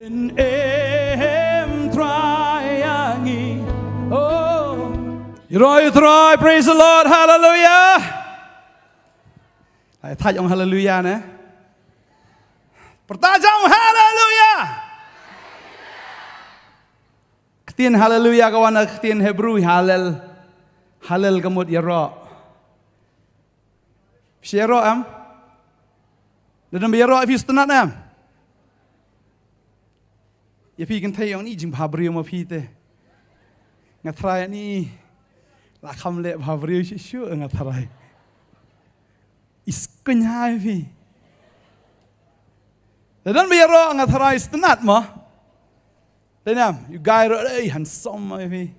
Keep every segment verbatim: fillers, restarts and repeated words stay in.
Em Trai ïa ngi. Oh. Ïaroh ïa u Trai, praise the Lord, hallelujah. Ai, thait ong hallelujah ne. Pyrta jam hallelujah. Ktien hallelujah ka wan na ktien Hebru, halel. Halel ka mut ïaroh. Phi ïaroh em? Da don ba ïaroh phi sngewtynnat em? Ïa phi kynthei ong ni jingbhabriew ma phi te. Nga tharai ni la kham leh bhabriew shisha nga tharai. Is kunyah phi. Da don ba ïaroh nga tharai sngewtynnat ma. Te nam, you guy ro, ei, handsome ma phi.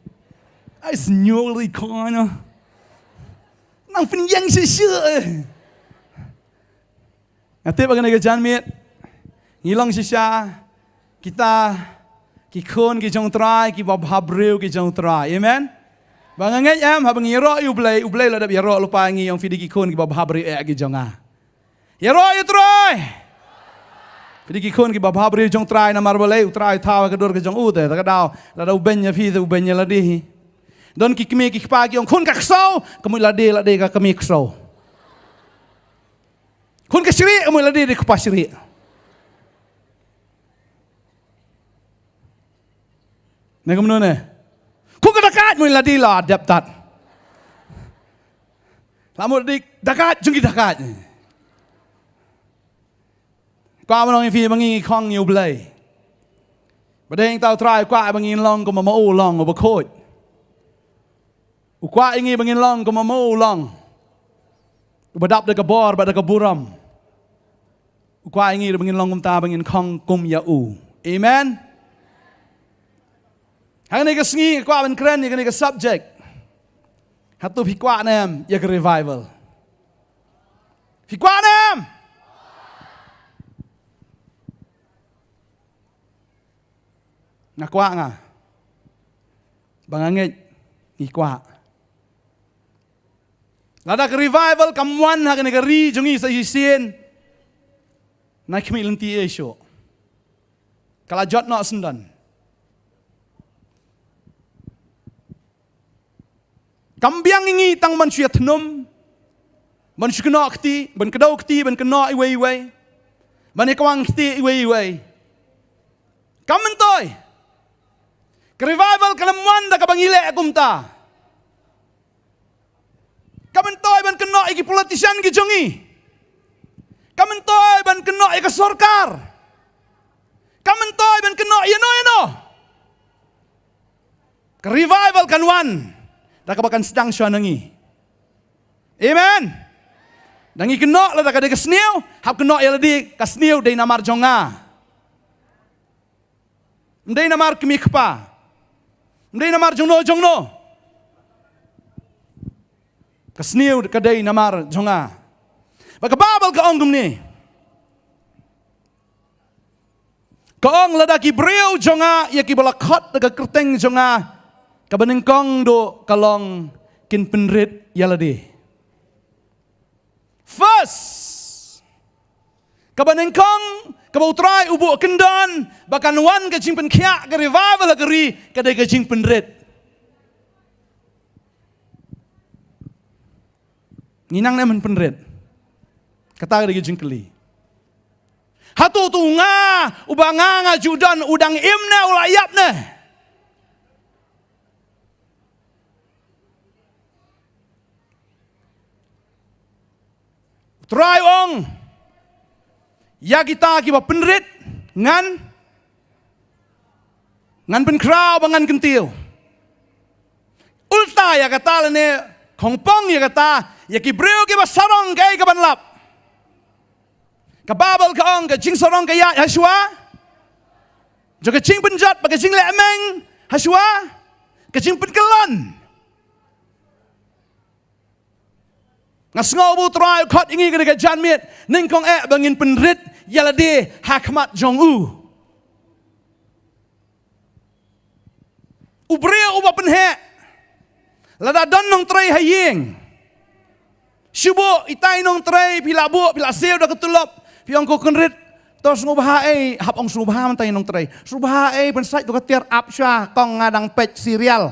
Ai snyoli kono. Nang pynïeng shisha eh. Nga tip ba kane ka janmiet ngi long shisha kita ki khun ki jong Trai, kiba bhabriew ki jong Trai. Amen. Ba nga ngeit em, haba ngi ïaroh ïa U Blei, U Blei la dep ïaroh lypa ïa ngi, ong phi dei ki khun kiba bhabriew eh ki jong nga. Ïaroh ïa U Trai. Phi dei ki khun kiba bhabriew jong Trai, namar balei? U Trai thaw ha ka dur ka jong u te, ta ka daw lada u beiñ ïa phi te u beiñ ïa lade hi. Don ki kmie ki kpa ki ong khun ka ksew ka mut lade, lade ka kmie ksew. Khun ka shrieh ka mut lade, dei kpa shrieh. Ne kumno ne? Khun ka dakait mut lade, la dep tat. La mut dei dakait jong ki dakait. Kwah ban ong ïa phi ba ngi khong ïa U Blei. Ba dei hangta U Trai u kwah ba ngin long kum ma u long uba khuid. U kwah ïa ngi ba ngin long kum ma u long. Uba dap da ka bor bad da ka burom. U kwah ïa ngi ba ngin long kumta, ba ngin khong kum ïa u. Amen. Hangne ka sngi nga kwah ban kren ïa kane ka subject. Hato phi kwah ne em ïa ka revival? Phi kwah ne em? Nga kwah nga. Ba nga ngeit ngi kwah. Lada ka revival kam wan ha kane ka ri jong ngi sa shisien, nai khmih lynti eh shuh. Ka la jot noh syndon. Kam biang ïa ngi tang ban shu ïathnum, ban shu kynnoh kti, ban kdew kti, ban kynnoh iwei iwei, ban ïa kwang kti iwei iwei. Kam myntoi. Ka revival kan ym wan da kaba ngi leh kumta. Kam myntoi ban kynnoh ïa ki politician ki jong ngi. Kam myntoi ban kynnoh ïa ka sorkar. Kam myntoi ban kynnoh ïano ïano. Ka revival kan wan da kaba kan sdang shuwa na ngi. Amen. Da ngi kynnoh lada ka dei ka sniew, hap kynnoh ïa lade ka sniew dei namar jong nga. Ym dei namar kmie kpa. Ym dei namar jongno jongno. Ka sniew ka dei namar jong nga. Ba ka Baibl ka ong kumne. Ka ong lada ki briew jong nga ïa kiba la khot da ka kyrteng jong nga, kaba nyngkong duh ka long kin pynrit ïa lade. First, kaba nyngkong kaba U Trai u buh kyndon ba kan wan ka jingpynkhiah, ka revival ha ka ri, ka dei ka jingpynrit. Ngi nang ne em ban pynrit? Kata ka dei ka jingkylli. Hato tu nga, uba nga nga ju don, u dang im ne u la ïap ne? U Trai u ong ïa kita kiba pynrit, ngan, ngan pynkhraw ba ngan kyntiew. Ulta ïa kata lane khongpong ïa kata, ïa ki briew kiba sarong kaei kaban lap? Ka Baibl ka ong ka jingsarong ka ïaid ha shuwa jong ka jingpynjot bad ka jinglehmeng, ha shuwa ka jingpynkyllon. Nga sngew ba U Trai u khot ïa ngi kane ka janmiet, nyngkong eh ba ngin pynrit ïa lade ha khmat jong u. U briew uba pynheh, lada don nongtrei ha ïing, shu buh, itai nongtrei, phi la buh, phi la siew da ka tulop, phi ong ko kynrit, To sngewbha ei, hap ong sngewbha mynta ïa nongtrei. Sngewbha ei, pynsait to ka tiar ap sha kong nga dang peit serial.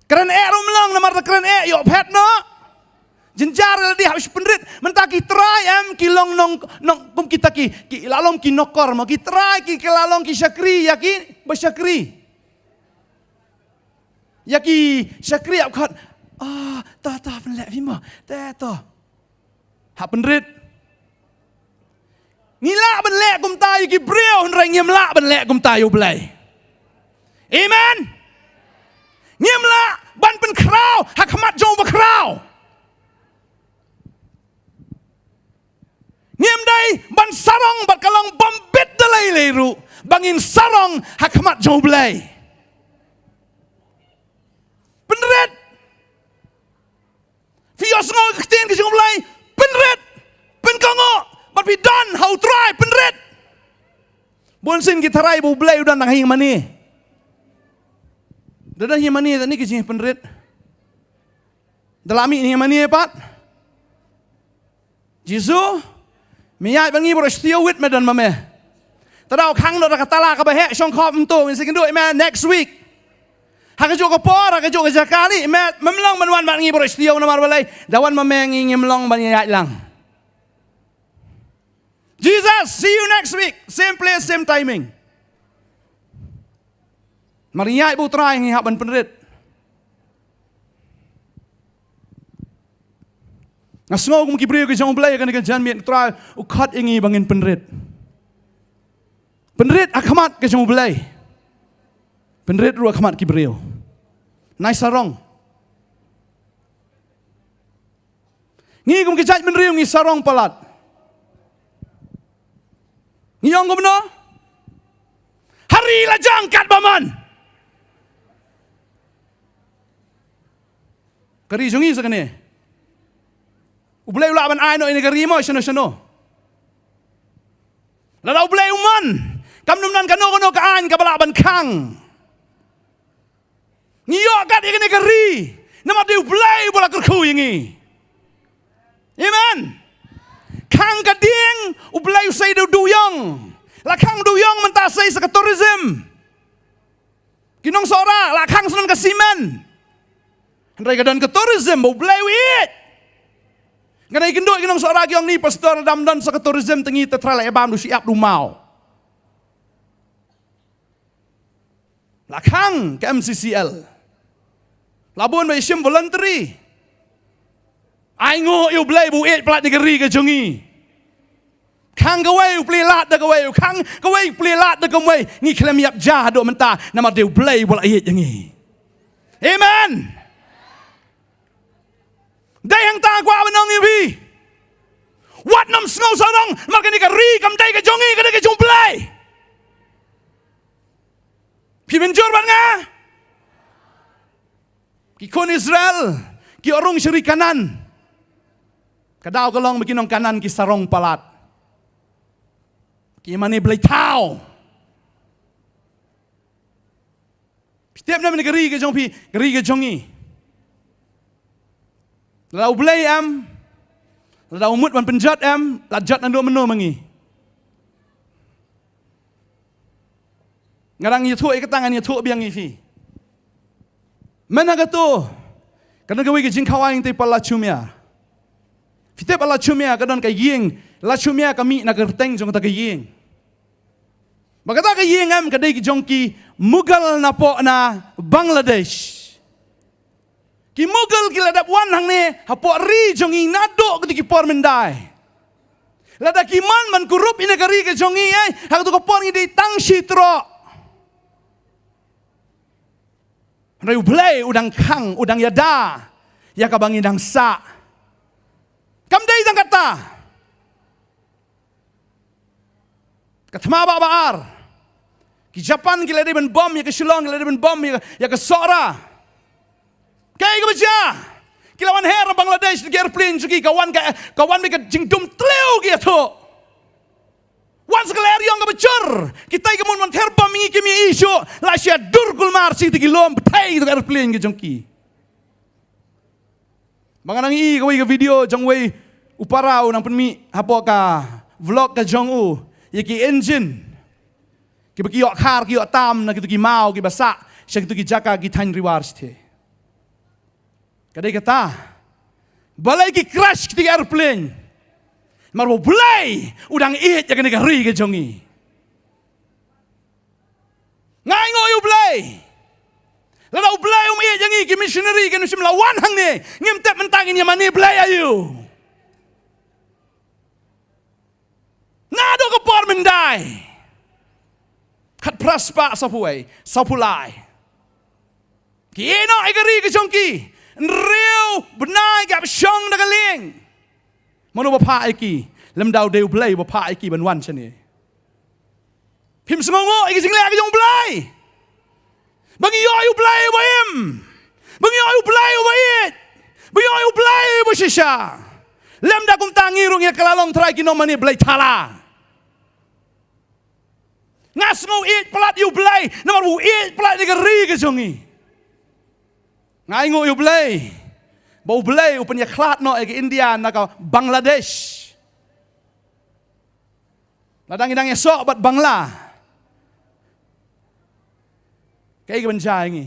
Kren eh rum long namar ta kren eh ïoh phet noh. Jynjar la dei hap shu pynrit. Mynta ki trai em ki long nong, nong kum kita ki, ki la long ki nokor mo, ki trai ki, ki la long ki shakri ïa ki ba shakri. Ïa ki shakri ap khat. Ah, ta ta pynleh phi mo. Te to. Hap pynrit. Ngi lah ban leh kumta ïa ki briew hynrei ngim lah ban leh kumta ïa U Blei. Amen. Ngim lah ban pynkhraw ha khmat jong u bakhraw. Ngim dei ban sarong bad ka long bym bit da lei lei ruh ba ngin sarong ha khmat jong U Blei. Pynrit. Phi ïohsngew ka ktien ka jong U Blei, pynrit, pynkohnguh, bad phi don ha U Trai, pynrit. Bun sien ki tharai ba U Blei u don tang ha ïing mane. Da don ha ïing mane, da ni ki jingpynrit. Da la mih ha ïing mane pat. Jisu, me ïaid bad ngi baroh shi taïew, wit me don ma me. Te daw khang noh da ka tala kaba heh shongkhop, ym to, ngin sa ïakynduh ïa me next week. Ha kajuh ka por, ha kajuh ka jaka lei, me, mem long ban wan bad ngi baroh shi taïew namar balei, da wan ma me ngi ngim long ban ïaid lang. Jesus, see you next week. Same place, same timing. Mar ïaid bad U Trai ngi hap ban pynrit. Nga sngew kum ki briew ki jong U Blei kane ka janmiet, U Trai u khot ïa ngi ba ngin pynrit. Pynrit ha khmat ka jong U Blei. Pynrit ruh ha khmat ki briew. Nai sarong. Ngi kum ki jaitbynriew ngi sarong palat. Ngi ong kumno? Ha ri la jong katba mon. Ka ri jong ngi sa kane. U Blei u lah ban ai noh ïa kane ka ri mo shano shano. Lada U Blei u mon, kam nym don kano kano ka aiñ kaba lah ban khang. Ngi ïoh kat ïa kane ka ri namar dei U Blei uba la kyrkhu ïa ngi. Amen. Khang ka dieng, U Blei u sei da u dewïong. La khang u dewïong mynta sei sa ka tourism. Ki nong Sohra la khang sa ka simen. Hynrei ka don ka tourism ba U Blei u ïeit. Nga dei kynduh ki nong Sohra ki ong, ni pastor, lada ym don sa ka tourism te ngi te trai la ïa bam da u shyiap da u maw. La khang ka M C C L. La bun ba ïa shim voluntary. Ai nguh ïa U Blei ba u ïeit palat ïa ka ri ka jong ngi. Khang kawei, u plie lad da kawei, u khang kawei, u plie lad da kawei. Ngi khlem ïap ja haduh mynta namar dei U Blei ba la ïeit ïa ngi. Amen. Dei hangta kwah ban ong ïa phi. Wat nym sngew sarong namar kane ka ri kam dei ka jong ngi, ka dei ka jong U Blei. Phi mynjur bad nga? Ki khun Israel ki ïoh rung sha ri Kanaan. Ka daw ka long ba ki nong Kanaan ki sarong palat. Ki mane blei thaw. Phi tip ne em, ka ri ka jong phi, ka ri ka jong ngi. Lada U Blei em, lada u mut ban pynjot em, la jot naduh mynno ma ngi. Nga dang ïathuh ïa kata, ngan ïathuh biang ïa phi. Mynta kato, ka don kawei ka jingkhawai ngi te pat Lachumia. Phi tip pat Lachumia ka don ka ïing, Lachumia ka mih na ka kyrteng jong kata ka ïing. Ba kata ka ïing em ka dei ka jong ki Mughal napoh na Bangladesh. Ki Mughal ki la dep wan hangne hapoh ri jong ngi naduh kito ki por myndai. Lada ki mon ban kurup ïa kane ka ri ka jong ngi, eh, ha kato ka por ngi dei tang shi troh. Hynrei U Blei u dang khang, u dang ïada ïa kaba ngi dang sah. Kam dei tang kata. Ka thma ba, ba ar. Ki Japan ki la dei ban bom ïa ka Shillong, ki la dei ban bom ïa, ïa ka Sohra. Kaei kaba jia? Ki la wan her Bangladesh da ki airplane jong ki, ka wan ka, ka wan bad ka jingdum tlew, ki ïathuh. Wan sa ka lyer ïong kaba jur. Kitai ki mon wan ther bom ïa ngi, kim ïohi shuh. La shu dur kulmar sha kita ki lum, bthei ïa ka airplane ka jong ki. Ba nga dang ïohi kawei ka video jong uwei U para u nang pynmih hapoh ka vlog ka jong u ïa ki engine kiba ki ïoh khar, ki ïoh tam na kitu ki maw kiba sah sha kitu ki jaka ki thaiñ Riwar Shathe. Ka dei kata, balei ki crash kitu ki aeroplane? Namar ba U Blei u dang ïeit ïa kane ka ri ka jong ngi. Nga ainguh ïa U Blei. Lada U Blei um ïeit ïa ngi, ki missionary kim shym la wan hangne, ngim tip mynta ngin ïa mane blei aïu. Naduh ka por myndai. Khatphra spah sawphew wei, sawphew lai. Ki ïehnoh ïa ka ri ka jong ki. Hynriew bnai ki hap shong da ka lieng. Mano ba phah ïa ki? Lymda u dei U Blei ba phah ïa ki ban wan shane. Phim sngewnguh ïa ka jingleh ka jong U Blei. Ba ngi ïoh ïa U Blei uba im. Ba ngi ïoh ïa U Blei uba ïeit. Ba ngi ïoh ïa U Blei uba shisha. Lymda kumta ngi ruh ngi kylla long trai ki nongmane blei thala. Nga sngew ïeit palat ïa U Blei namar ba u ïeit palat ïa ka ri ka jong ngi. Nga ainguh ïa U Blei ba U Blei u pynïakhlad noh ïa ka India na ka Bangladesh. Lada ngi dang ïasoh bad Bangla, kaei kaban jia ïa ngi?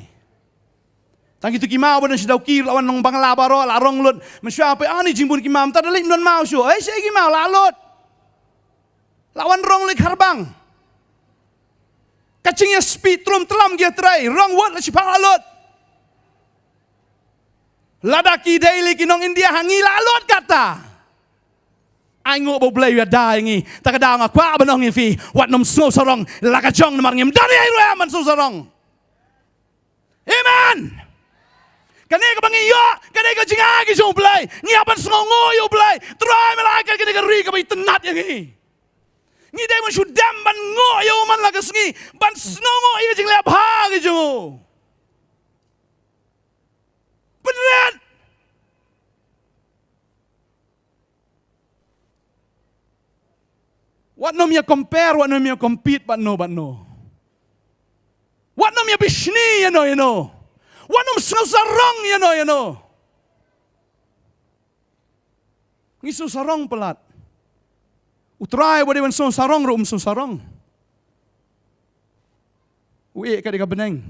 Tang kitu ki maw ba don sha Dawki la wan nong Bangla baroh, la rong lut. Mynshuwa phi, ani jingbun ki maw, mynta da leit ym don maw shuh. Ei, shaei ki maw, la lut. La wan rong leit Kharbang. Ka jingïaspih trum tlam ki ïatrei, rong wut la shiphang la lut. Lada ki dei lei ki nong India ha ngi la lut kata. Ainguh ba U Blei u ïada ïa ngi. Ta ka daw nga kwah ban ong ïa phi, wat nym sngew sarong la ka jong namar ngim don ei ruh em ban sngew sarong. Amen. Kane kaba ngi ïoh, kane ka jingai ka jong U Blei. Ngi hap ban sngewnguh ïa U Blei. Trai, me la ai kane ka ri kaba itynnad ïa ngi. Ngi dei ban shu dem ban nguh ïa u man la ka sngi, ban sngewnguh ïa ka jingleh bha ka jong u. Pynrit. Wat nym ïa compare, wat nym ïa compete bad no bad no. Wat nym ïa bishni ïa no ïa no. Wat nym sngew sarong ïa no ïa no. Ngi sngew sarong palat. U Trai ba dei ban sngew sarong ruh um sngew sarong. U ïeh ka dei ka bneng.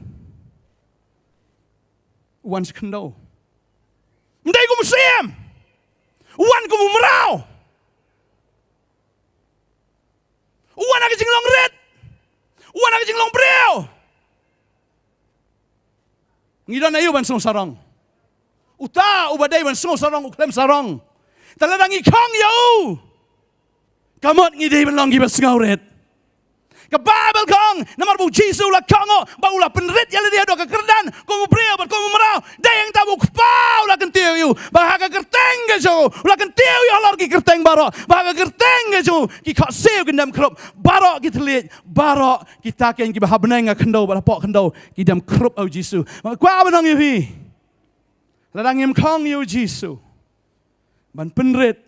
U wan sha khyndew. Ym dei kum u syiem. U wan kum u mraw. U wan ha ka jinglong rit. U wan ha ka jinglong briew. Ngi don aïu ban sngew sarong? Uta uba dei ban sngew sarong u khlem sarong. Te lada ngi khong ïa u, ka mut ngi dei ban long kiba sngew rit. Ka Baibl ka ong, namar ba u Jisu u la khong, ba u la pynrit ïa lade haduh ka kyrdan, kum u briew bad kum u mraw, dei hangta ba u Kpa u la kyntiew ïa u, ba ha ka kyrteng ka jong u, u la kyntiew ïa halor ki kyrteng baroh, ba ha ka kyrteng ka jong u, ki khohsiew kin dem khrup, baroh ki thylliej, baroh kita kein kiba ha bneng ha khyndew bad hapoh khyndew, ki dem khrup ha u Jisu. Nga kwah ban ong ïa phi, lada ngim khong ïa u Jisu ban pynrit,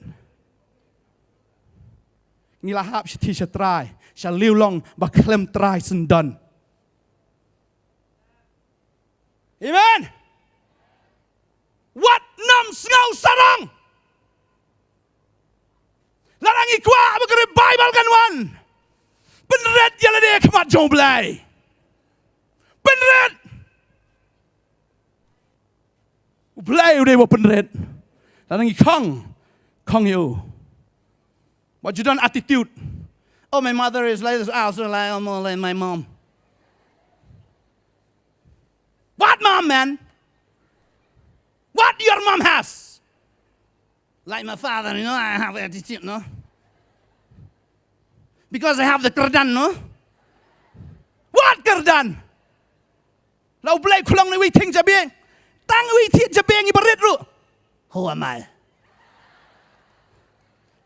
ngi la hap shithi sha trai, sha liewlong ba khlem trai syndon. Amen. Wat nym sngew sarong. Lada ngi kwah ba ka revival kan wan, pynrit ïa lade ha khmat jong U Blei. Pynrit. U Blei u dei uba pynrit. Lada ngi khong, khong ïa u. But you don't attitude. Oh, my mother is like this. I also like, I'm more like my mom. What mom, man? What your mom has? Like my father, you know, I have attitude, no? Because I have the kyrdan, no? What kyrdan? La U Blei khlong na iwei thied jabieng. Tang iwei thied jabieng iba rit ruh. Ho amai.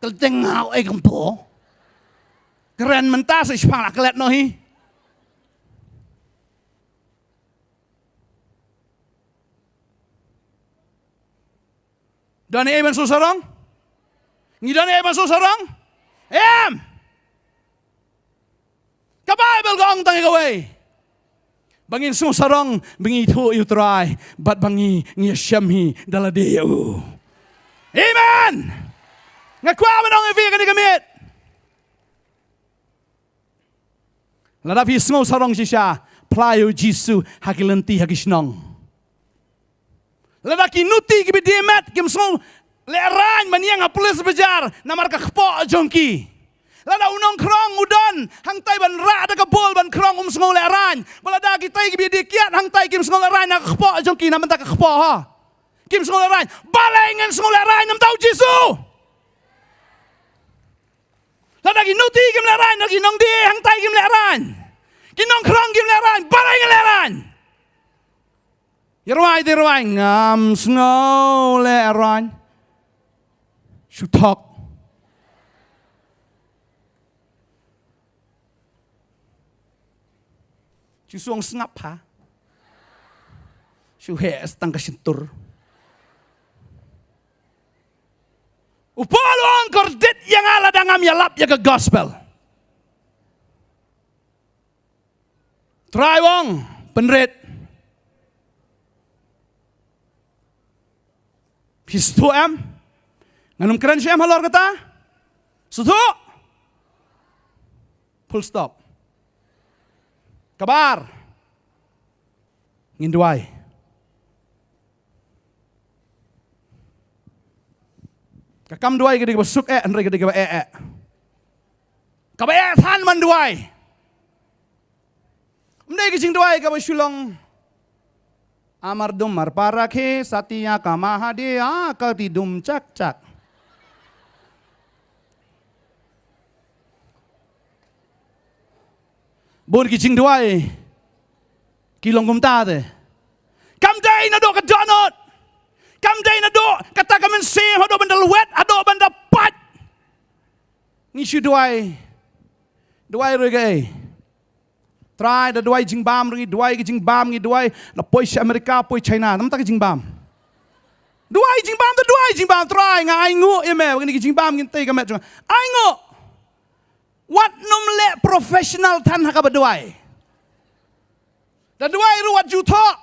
Kyrteng hau ei kumpo. Kren mynta sa shiphang la klet noh hi. Don ei ban sngew sarong? Ngi don ei ban sngew sarong? Em. Ka Baibl ka ong tang ïa kawei. Ba ngin sngew sarong, ba ngin ithuh ïa u Trai, bad ba ngi, ngi ïashem hi da lade ïa u. Amen. Nga kwah ban ong ïa phi kane ka miet, lada phi sngew sarong shisha, phla ïa u Jisu ha ki lynti, ha ki shnong. Lada ki nuti kiba die met kim sngew lehraiñ ban ïeng ha police bajar namar ka kpoh jong ki, lada u nongkhrong u don hangtai ban rah da ka bol ban khrong, um sngew lehraiñ. Ba lada kitai kiba die kiad hangtai kim sngew lehraiñ na ka kpoh jong ki, na bynta ka kpoh, ha, kim sngew lehraiñ, balei ngin sngew lehraiñ na bynta u Jisu? Lada ki nuti kim lehraiñ, lada ki nongdie hangtai kim lehraiñ, ki nongkhrong kim lehraiñ, balei ngin lehraiñ? Ïa rwai te rwai, ngam sngew lehraiñ. Shu thok. Shu song sngap ha. Shu heh sa tang ka shyntur. U Paul u ong, kordit ïa nga lada ngam ïalap ïa ka gospel. Trai u ong, pynrit. Phi sngewthuh em? Ngan ym kren shuh em halor kata? Sngewthuh? Full stop. Kaba ar, ngin duwai. Ka kam duwai ka dei kaba suk eh, hynrei ka dei kaba eh eh. Kaba eh than ban duwai. Ym dei ka jingduwai kaba shu long, amar dum mar para khe satia ka mahade a ka ti dum chak chak. Bun ki jingduwai ki long kumta te. Kam dei naduh ka dohnud. Kam dei naduh kata ka mynsiem haduh ban da lwet, haduh ban da pait. Ngi shu duwai. Duwai ruh kaei? Trai, da duwai jingbam ruh ngi duwai, ki jingbam ngi duwai. Da poi sha America, poi China, namar kata ka jingbam. Duwai jingbam, da duwai jingbam, Trai, nga ainguh ïa me ba kine ki jingbam kin tei ka met jong nga. Ainguh. Wat nym leh professional than ha kaba duwai. Da duwai ruh wat ju thoh.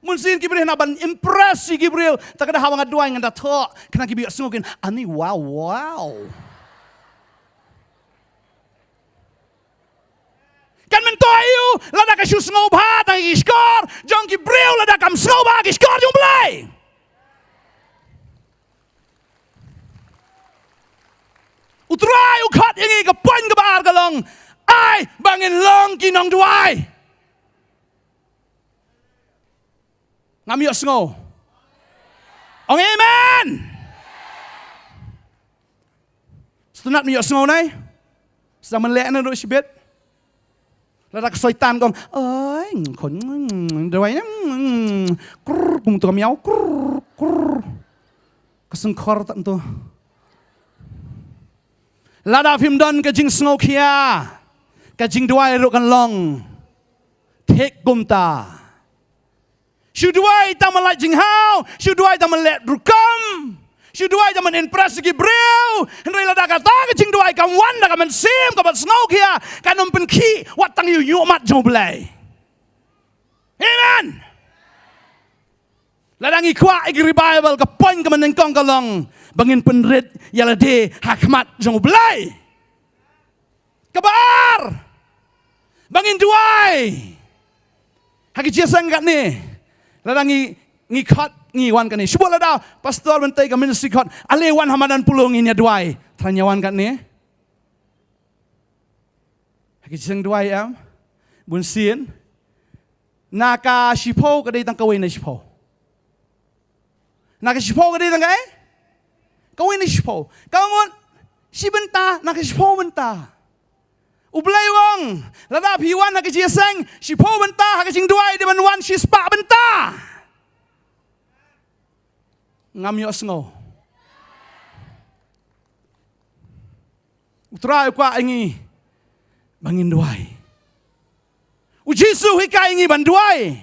Mynsiem ki briew, hynrei ban impress ïa ki briew, te ka da haba nga duwai ngan da thoh, khnang kiba ïohsngew kin, ani, wow, wow. Kan myntoi ïa u lada ka shu sngewbha tang ki shkor jong ki briew, lada kam sngewbha ki shkor jong U Blei. U Trai u khot ïa ngi, ka point kaba ar ka long, ai ba ngin long ki nongduwai. Ngam ïohsngew. Ong amen. Sngewtynnat, ym ïohsngew nai. Sa man leh na ruh shibit. Lada ka soitan ka ong, oi, khun, duwai, krr, kum tu ka miaw, krr, krr. Ka sngkhor tang tu. Lada phim don ka jingsngewkhia, ka jingduwai ruh kan long thik kumta. Shu duwai tang ban lait jinghaw, shu duwai tang ban leh rukom, shu duwai tang ban impress ki briew. Hynrei lada kata ka jingduwai kam wan da ka mynsiem kaba sngewkhia, kan ym pynkhih wat tang ïa u ñiuhmat jong U Blei. Amen. Lada ngi kwah ïa ki revival, ka point kaba nyngkong ka long ba ngin pynrit ïa lade ha khmat jong U Blei. Kaba ar, ba ngin duwai. Ha ki jingïaseng katne, lada ngi, ngi khot, ngi wan katne, shu buh lada pastor ban tei ka ministry khot, ale wan ha madan pulung, ngin ïa duwai. Thrang ïa wan katne. Ha ki jingïaseng duwai em, bunsien, na ka shiphew ka dei tang kawei na shiphew. Na ka shiphew ka dei tang kaei? Kawei na shiphew. Ka mut shi bynta na ka shiphew bynta. U Blei u ong, lada phi wan ha ka jingïaseng shiphew bynta, ha ka jingduwai dei ban wan shispah bynta. Ngam ïohsngew. U Trai u kwah ïa ngi ba ngin duwai. U Jisu u hikai ïa ngi ban duwai.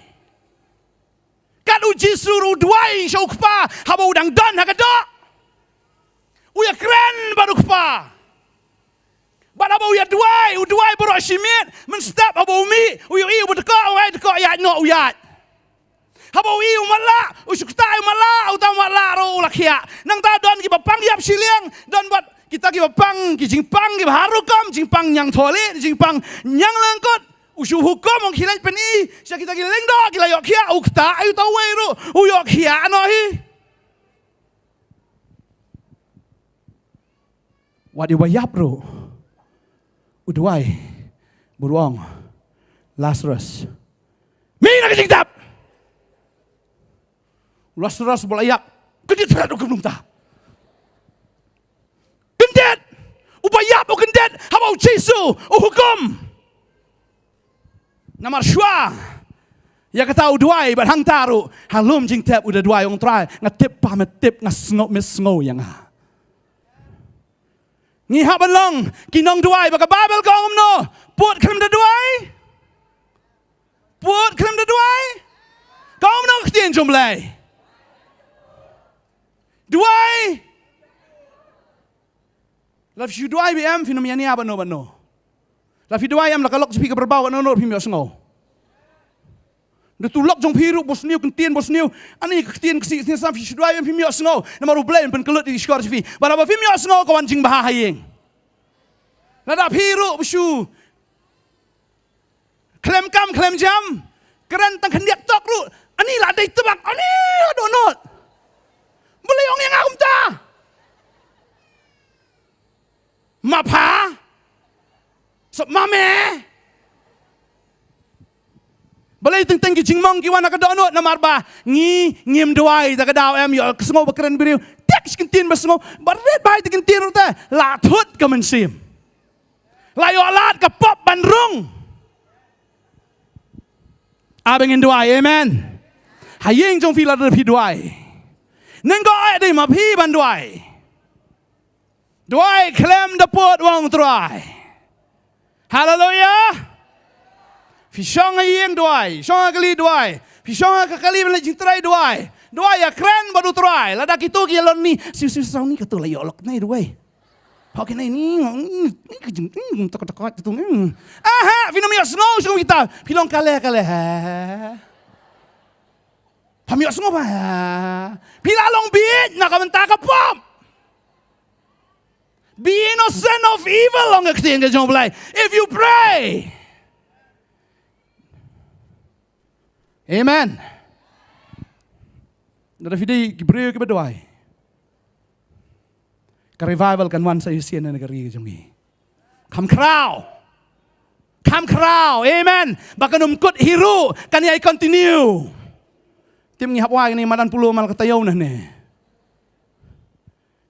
Kat u Jisu ruh u duwai sha u Kpa haba u dang don ha ka doh. U ïakren bad u Kpa. Bad haba u ïa duwai, u duwai baroh shi miet, mynstep haba u mih, u ïohi uba dkoh, u ïaid, dkoh, ïaid noh, u ïaid. Haba u i u matlah, u shu ktah u matlah, uta u matlah ruh u la khiah. Nangta don kiba pang ïap shiliang, don bad kita kiba pang, ki jingpang kiba har rukom, jingpang ñiangthohlieh, jingpang ñianglyngkut. U shu hukum, ong khie leit pyni sha kita ki lyngdoh, ki la ïoh khiah, u ktah uta uwei ruh u ïoh khiah noh hi. Wat ïa uba ïap ruh u duwai, bad u ong, Lazarus, mih na ka jingtep. Lazarus ba la ïap, kyndit, thret u kynum ta. Kyndit. Uba ïap u kyndit haba u Jisu u hukum. Namar shuwa ïa kata u duwai, bad hangta ruh ha lum jingtep u da duwai, ong Trai, nga tip ba me tip, nga sngew, me sngew ïa nga. Ngi hap ban long ki nongduwai ba ka Baibl ka ong kumno? Put khlem da duwai. Put khlem da duwai. Ka ong kumno ka ktien jong U Blei? Duwai. Lada phi shu duwai biang, phin ym ïania bad no bad no. Lada phi duwai biang, la ka lok jong phi ka pyrbaw bad no no, phim ïohsngew. Da tu lok jong phi ruh bosniew, kyntien bosniew. Ani ka ktien ksih ksih, sa phi shu duwai biang, phim ïohsngew. Namar U Blei un pynkyllut ïa ki shkor jong phi. Bad haba phim ïohsngew, ka wan jingbha ha ïing. Lada phi ruh ba shu khlem kam khlem jam, kren tang khyndiat tok ruh, ani la dei tbak, ani, I don't know. Balei ong ïa nga kumta? Ma pha? Sop ma me? Balei teng teng ki jingmong ki wan ha ka dohnud? Namar ba ngi ngim duwai da ka daw, em, ïohsngew ba kren briew. Tek shi kyntien ba sngew, ba rit ba hai te kyntien ruh te la thut ka mynsiem. La ïoh lad ka pop ban rung. Haba ngin duwai, amen. Ha ïing jong phi lada phi duwai, neng ko ai dei ma phi ban duwai. Duwai khlem da put, ong Trai. Haleluya. Phi shong ha ïing, duwai. Shong ha kali, duwai. Phi shong ha ka kali ban leit jingtrei, duwai. Duwai ïakren bad U Trai. Lada kito ki ïalon ni, siu siu saw ni, kato la ïoh lok nei, duwai. Hok, kine ni, ni, ni, ka jing, ni, tak, tak, tak, tu, ni. Aha, phin ym ïohsngew shuh kita. Phi long kale, kale, ha. Phim ïohsngew ba, ha. Phi la long bieit na ka bynta ka pop. Be innocent of evil, ong ka ktien ka jong U Blei. If you pray. Amen. Lada phi dei ki briew kiba duwai, ka revival kan wan sa shisien na ka ri ka jong ngi. Kham khraw. Kham khraw. Amen. Ba kan ym kut hi ruh, kan ïai continue. Te ngi hap wai ngi madan pule man la ka taïew nangne.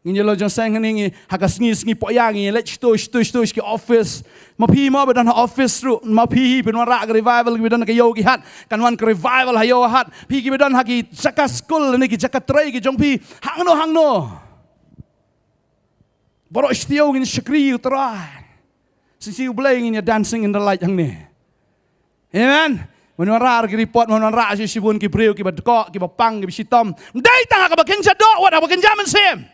Ngin ïa long jong seng hangne, ngi ha ka sngi sngi pok ïa ngi leit shto shto shto ki office. Ma phi mo ba don ha office ruh, ma phi hi phin wanrah ka revival, kiba don ha ka ïew ki hat, kan wan ka revival ha ïew hat. Phi kiba don ha ki jaka skul ne ki jaka trei ki jong phi, hangno hangno. Baroh shi taïew ngin shakri ïa U Trai. Shisha U Blei ngin ïa dancing in the light hangne. Amen. Mon wanrah ki report, mon wanrah shi shibun ki briew kiba dkoh, kiba pang, kiba shitom. Ym dei tang ha kaba kynja doh, wat ha kaba kynja mynsiem.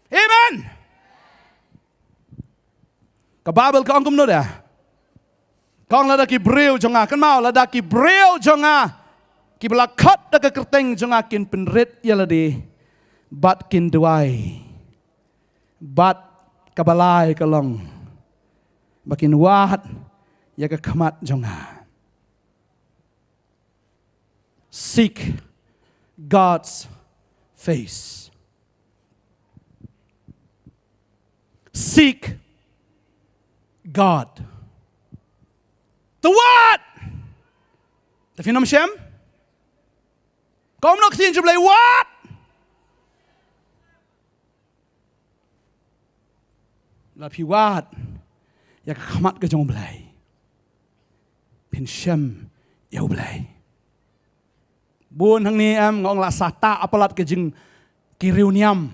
Amen. Ka Baibl ka ong kumno da? Ka ong lada ki briew jong nga, kynmaw, lada ki briew jong nga kiba la khot da ka kyrteng jong nga kin pynrit ïa lade bad kin duwai. Bad kaba lai ka long ba kin wad ïa ka khmat jong nga. Seek God's face. Seek God. To wad. Te phin ym shem? Kumno ka ktien jong U Blei, wad? Lada phi wad ïa ka khmat ka jong U Blei, phin shem ïa U Blei. Bun hangne em, nga ong la sah ta ha palat ka jing ki riewniam.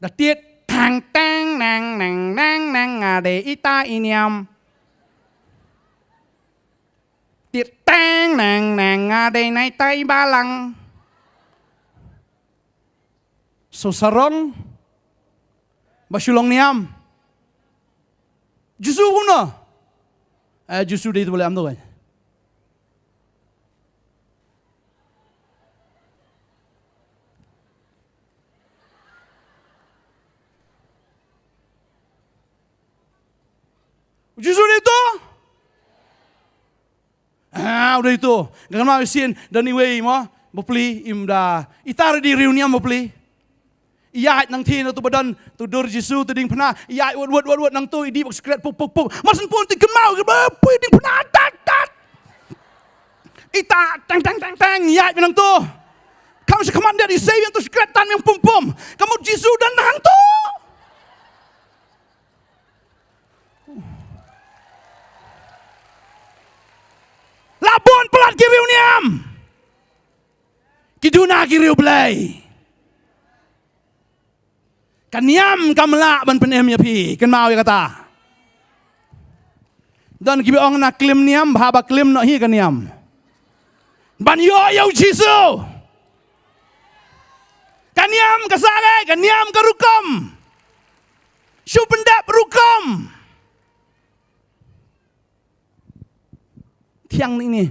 Da tied tang tang nang nang nang nang, nga dei ita i niam. Tied tang nang nang, nga dei na ita i balang. Shu sarong ba shu long niam. Jisu kumno? Eh, Jisu dei tu bale am tu kan. U Jisu u dei uto? Ah, u dei uto. Nga kynmaw shisien, don iwei mo, bapli, im da. Ita ruh i dei riewniam bapli. I ïaid nangthie na uto ba don, uto dur Jisu, uto diengphna. I ïaid wut, wut, wut, wut nangto, i dih bak sikret, pup, pup, pup. Mar shen pun te i kynmaw, ba poi diengphna, tat, tat. Ita, teng, teng, teng, teng, i ïaid nangto. Kam shu khmat, i sei ïa uto sikret, tan ïa pum, pum. Ka mut Jisu don hangto. La bun palat ki riewniam. Ki duna ki riewblei. Ka niam kam lah ban pynim ïa phi, kynmaw ïa kata. Don kiba ong na klim niam, bha ba klim noh hi ka niam. Ban ïoh ïa u Jisu. Ka niam ka sah, ka niam ka rukom. Shu pyndep rukom. Thiang ni ni.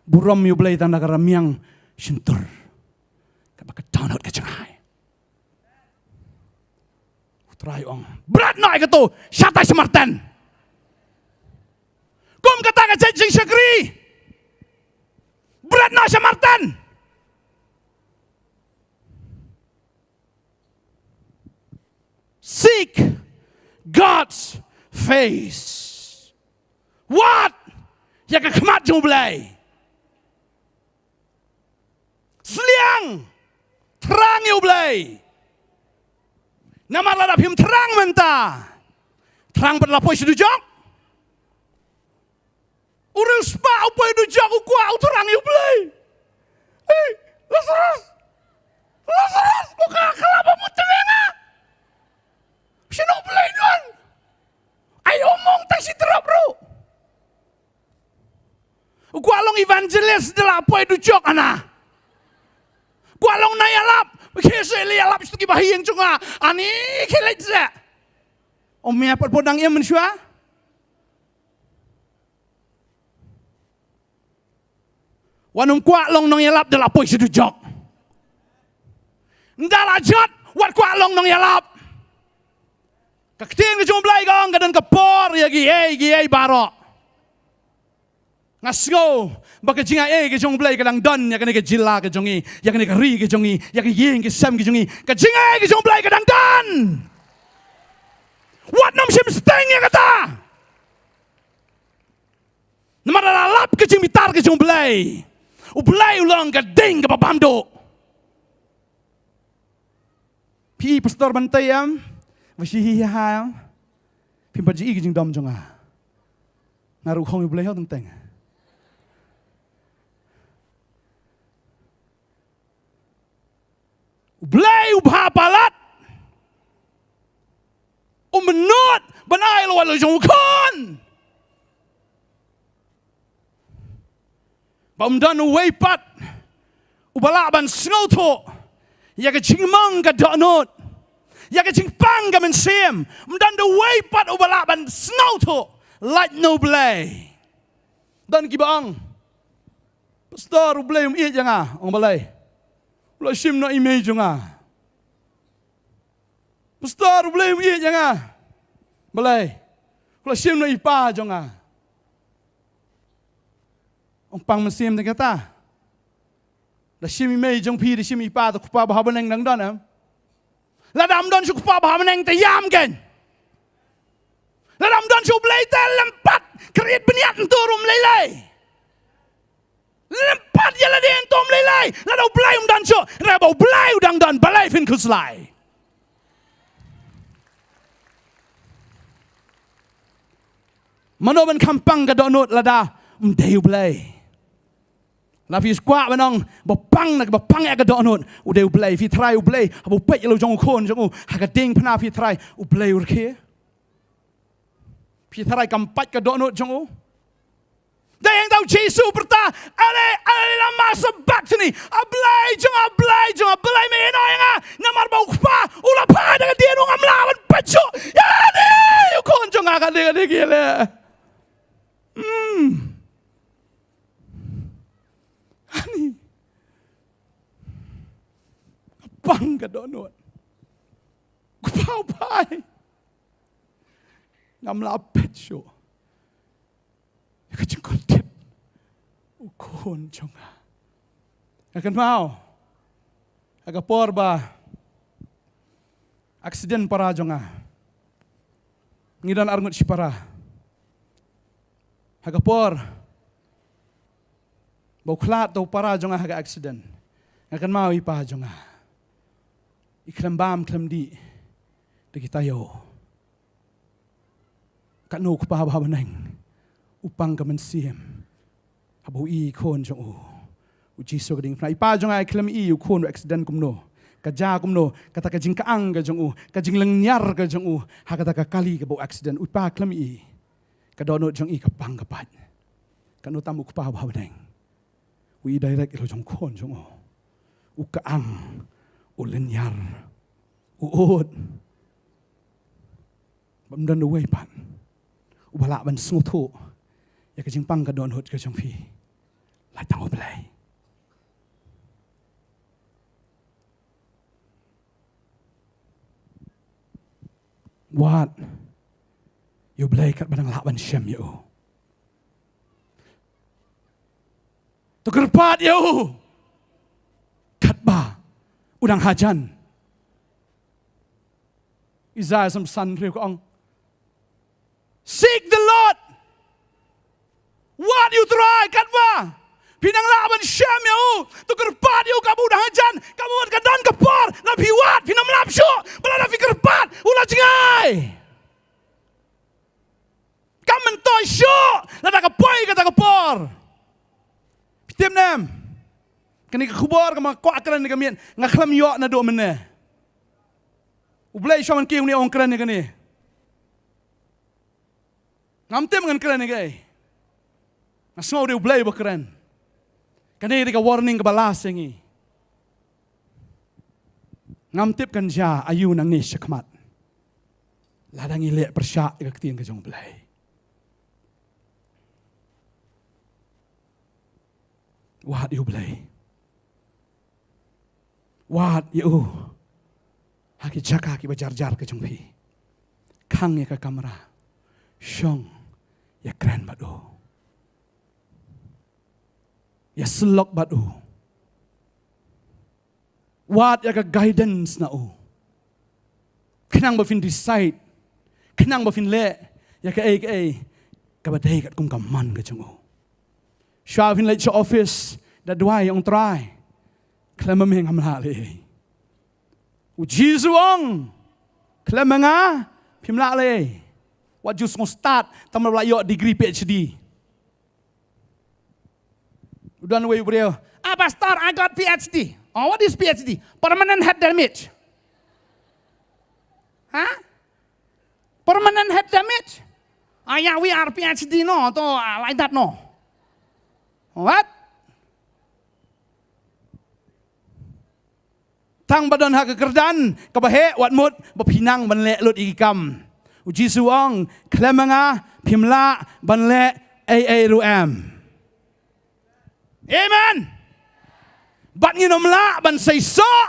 Burom ïa u Blei tang da ka ramiang shyntur. Kaba ka download ka jngai. U Trai ong, bret noh ïa kato, shatai sha marten. Kum kata ka jait jingshakri. Bret noh sha marten. Seek God's face. Wad ïa ka khmat jong u Blei. Sliang, thrang ïa u Blei. Namar lada phim thrang mynta, thrang pat la poi sha dujok. U riewspah u poi dujok, u kwah, u thrang ïa u Blei. Ei, Lazarus! Lazarus! Ko ka khlap ba mut tynga nga. Shano u Blei don? Ai u mong tang shi drop ruh. U kwah long evangelist da la poi dujok ana. Kwah long nongïalap. Khie seh leit ïalap sha kiba ha ïing jong nga. Ani khie leit seh. Ong mia pat poi dang ïa mynshuwa. Wat nym kwah long nongïalap da la poi sha dujok. Ynda la jot, wat kwah long nongïalap. Ka ktien ka jong u Blei ka ong ka don ka por ïa kiei kiei baroh. Nga sngew ba ka jingai ei ka jong u Blei ka dang don ïa kane ka jylla ka jong ngi, ïa kane ka ri ka jong ngi, ïa ka ïing ka sem ka jong ngi. Ka jingai ei ka jong u Blei ka dang don. Wat nym shim sting ïa kata. Namar la lap ka jingbitar ka jong u Blei. U Blei u long ka ding kaba bam duh. Phi pastor ban tei em? Ba shi hi ha em? Phim pat ju i ka jingdom jong nga. Nga ruh khong ïa u Blei ho teng teng. U Blei u bha palat. Um bynnud ban ai la wat la jong u khun. Ba um don uwei pat uba lah ban sngewthuh ïa ka jingmong ka dohnud, ïa ka jingpang ka mynsiem. Um don da uwei pat uba lah ban sngewthuh lait na u Blei. Don kiba ong, Pastor, u Blei um ïeit ïa nga. Ong balei? U la shim noh i mei jong nga. Pastor, u Blei um ïeit ïa nga. Balei? U la shim noh i pa jong nga. Ong pang mynsiem te kata. Da shim i mei jong phi, da shim i pa, te u Kpa ba ha bneng dang don em? Lada ym don shuh u Kpa ba ha bneng te ïam kein. Lada ym don shuh u Blei te lem pat, khriat bniat ntur um lei lei. Lem pat ïa lade ntur um lei lei. Lada u Blei um don shuh, hynrei ba u Blei u dang don, balei phin khuslai? Mano ban kham pang ka dohnud lada um dei u Blei? La phi kwah ban ong ba pang na ba pang ïa ka dohnud, u dei u Blei. Phi tharai u Blei haba u peit ïa la u jong u khun jong u ha ka diengphna, phi tharai u Blei u rkhie? Phi tharai kam pait ka dohnud jong u? Dei hangta u Jisu u pyrta, "Eli, Eli, lama sabakthani?" A Blei jong nga, a Blei jong nga, a Blei, me ïehnoh ïa nga. Namar ba u Kpa u la phai da ka diengphna, ngam lah ban peit shuh ïa lade, u khun jong nga, ka dei, ka dei, ka dei. Hmm. Ani. Pang ka dohnud. U Kpa u phai. Ngam lah peit shuh ïa ka jingkordit u khun jong nga. Nga kynmaw ha ka por ba accident para jong nga. Ngi don arngut shipara. Ha ka por ba u khlad u para jong nga ha ka accident, nga kynmaw i pa jong nga i khlem bam khlem dih da ki taïew. Katno u Kpa ba ha bneng u pang ka mynsiem haba u i khun jong u, u Jisu ka diengphna. I pa jong nga i khlem i u khun u accident kumno, ka jia kumno, kata ka jingkyang ka jong u, ka jinglynñiar ka jong u ha kata ka kali kaba u accident, u pa khlem i. Ka dohnud jong i ka pang ka pait. Katno tam u Kpa ba ha bneng u i direct ïa la jong khun jong u, u kyang, u lynñiar, u ud. Bym don uwei pat uba lah ban sngewthuh ïa ka jingpang ka dohnud ka jong phi, lait tang U Blei. Wad ïa U Blei katba dang lah ban shem ïa u. To kyrpad ïa u katba u dang hajan. Isaiah san hynriew ka ong, "Seek the Lord." Wad ïa U Trai katba phi dang lah ban shem ïa u. To kyrpad ïa u katba u dang hajan, katba wat ka don ka por. Lada phi wad phin ym lap shuh, ba lada phi kyrpad u la jngai. Kam myntoi shuh lada ka poi kata ka por. Phi tip ne em, kane ka khubor kaba nga kwah kren ïa ka miet nga khlem ïoh naduh mynne. U Blei shu ong ïa une, ong kren ïa kane. Ngam tip ngan kren ïa kaei. Nga sngew dei U Blei ba kren. Kane dei ka warning kaba last ïa ngi. Ngam tip kan jia aïu nangne shakhmat lada ngi leh pyrshah ïa ka ktien ka jong U Blei. Wad ïa U Blei. Wad ïa u ha ki jaka kiba jar jar ka jong phi. Khang ïa ka kamra. Shong ïakren bad u. Ïasyllok bad u. Wad ïa ka guidance na u, khnang ba phin decide, khnang ba phin leh ïa kaei kaei kaba dei katkum ka mon ka jong u. Shuwa phin leit sha office, da duwai, ong Trai, khlem ma me ngam lah leh ei. U Jisu u ong, khlem ma nga phim lah leh ei. Wat ju sngew stad tang ba la ïoh degree P H D. U don uwei u briew, "Ah, Pastor, I got P H D." "Oh, what is P H D?" "Permanent head damage." "Huh? Permanent head damage?" "Ah, yeah, we are P H D, no, to, ah, like that, no." What? Tang ba don ha ka kyrdan kaba heh, wat mut ba phi nang ban leh lut ïa ki kam. U Jisu u ong, khlem ma nga phim lah ban leh ei ei ruh em. Amen. Bad ngin ym lah ban seisoh.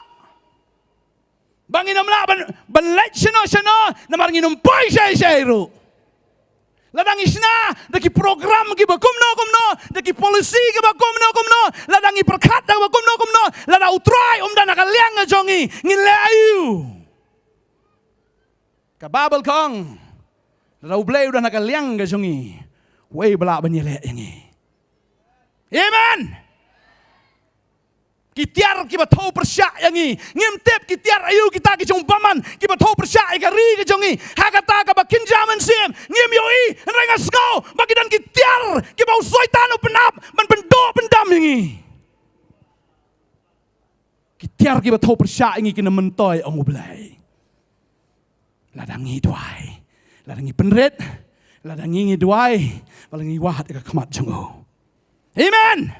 Bad ngin ym lah ban, ban leit shano shano, namar ngin ym poi shei shei ruh. Lada ngi shna da ki program kiba kumno kumno, da ki policy kiba kumno kumno, lada ngi pyrkhat da kiba kumno kumno, lada U Trai um don ha ka liang ka jong ngi, ngin leh aïu? Ka Baibl ka ong, lada U Blei u don ha ka liang ka jong ngi, uei ba lah ban ïaleh ïa ngi? Amen. Ki tiar kiba thew pyrshah ïa ngi. Ngim tip ki tiar aïu kita ki jong u bymman kiba thew pyrshah ïa ka ri ka jong ngi. Ha kata kaba kynja mynsiem ngim ïohi, hynrei nga sngew ba ki don ki tiar kiba u Soitan u pynap ban pynduh pyndam ïa ngi. Ki tiar kiba thew pyrshah ïa ngi kin ym myntoi, ong U Blei. Lada ngi duwai, lada ngi pynrit, lada ngi, ngi duwai, lada ngi wad ïa ka khmat jong u. Amen.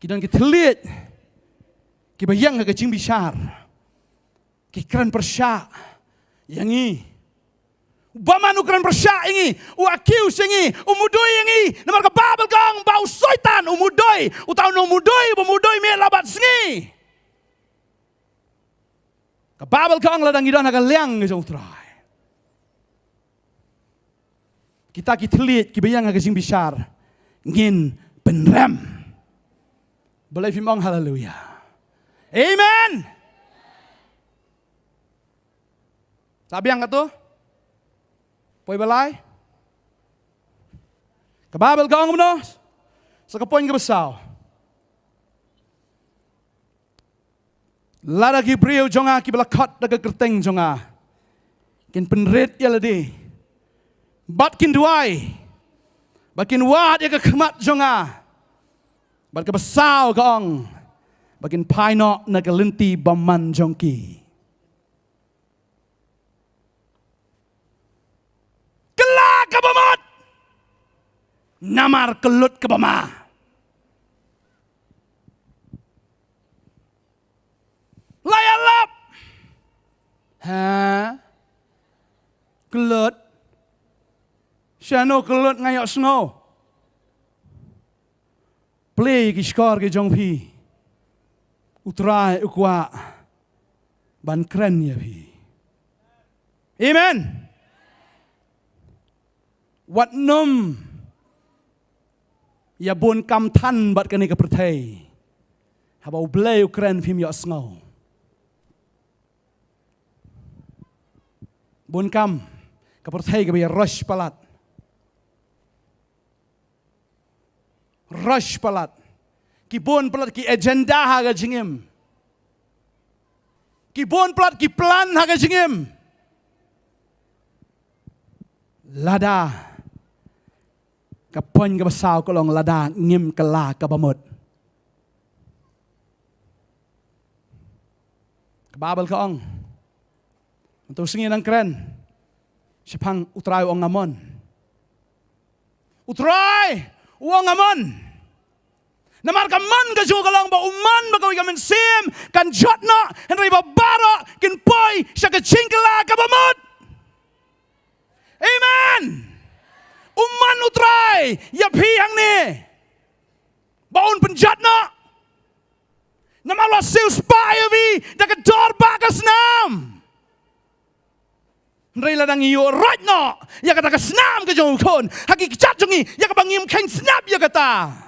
Ki don ki thylliej kiba ïeng ha ka jingbishar, ki kren pyrshah ïa ngi. U bymman u kren pyrshah ïa ngi, u accuse ïa ngi, u mudui ïa ngi. Namar ka Baibl ka ong ba u Soitan u mudui, uta u nongmudui uba mudui miet la bad sngi. Ka Baibl ka ong lada ngi don ha ka liang ka jong U Trai, Kita ki thylliej kiba ïeng ha ka jingbishar ngin pynrem. Balei phim ong haleluya? Amen. Sa biang kato? Poi balai. Ka Baibl ka ong kumno? Sa ka point kaba saw. Lada ki briew jong nga kiba la khot da ka kyrteng jong nga kin pynrit ïa lade bad kin duwai bad kin wad ïa ka khmat jong nga, bad kaba saw ka ong ba kin phai noh na ka lynti bymman jong ki. Kylla kaba mut, namar ka lut kaba ma. La ïalap. Ha? Ka lut. Shano ka lut, nga ïohsngew. Plie ki shkor ki jong phi. U Trai u kwah ban kren ïa phi. Amen. Wat nym ïa bun kam than bad kane ka pyrthei. Haba U Blei u kren phim ïohsngew. Bun kam ka pyrthei kaba ïa rush palat. Rush palat. Ki bun palat ki agenda ha ka jingim. Ki bun palat ki plan ha ka jingim. Lada ka point kaba saw ka long lada ngim kylla kaba mut. Ka Baibl ka ong, mynta u sngi nang kren shaphang U Trai u ong nga mon. U Trai u ong nga mon. Namar ka mon ka jong u ka long ba u mon ba kawei ka mynsiem kan jot noh, hynrei ba baroh kin poi sha ka jingkylla kaba mut. Amen. U mon U Trai ïa phi hangne ba un pynjot noh. Namar u la siew spah ïa phi da ka dor ba ka snam. Hynrei lada ngi ïoh roit noh ïa kata ka snam ka jong u khun ha ki kjat jong ngi, ïa kaba ngim kheiñ snap ïa kata.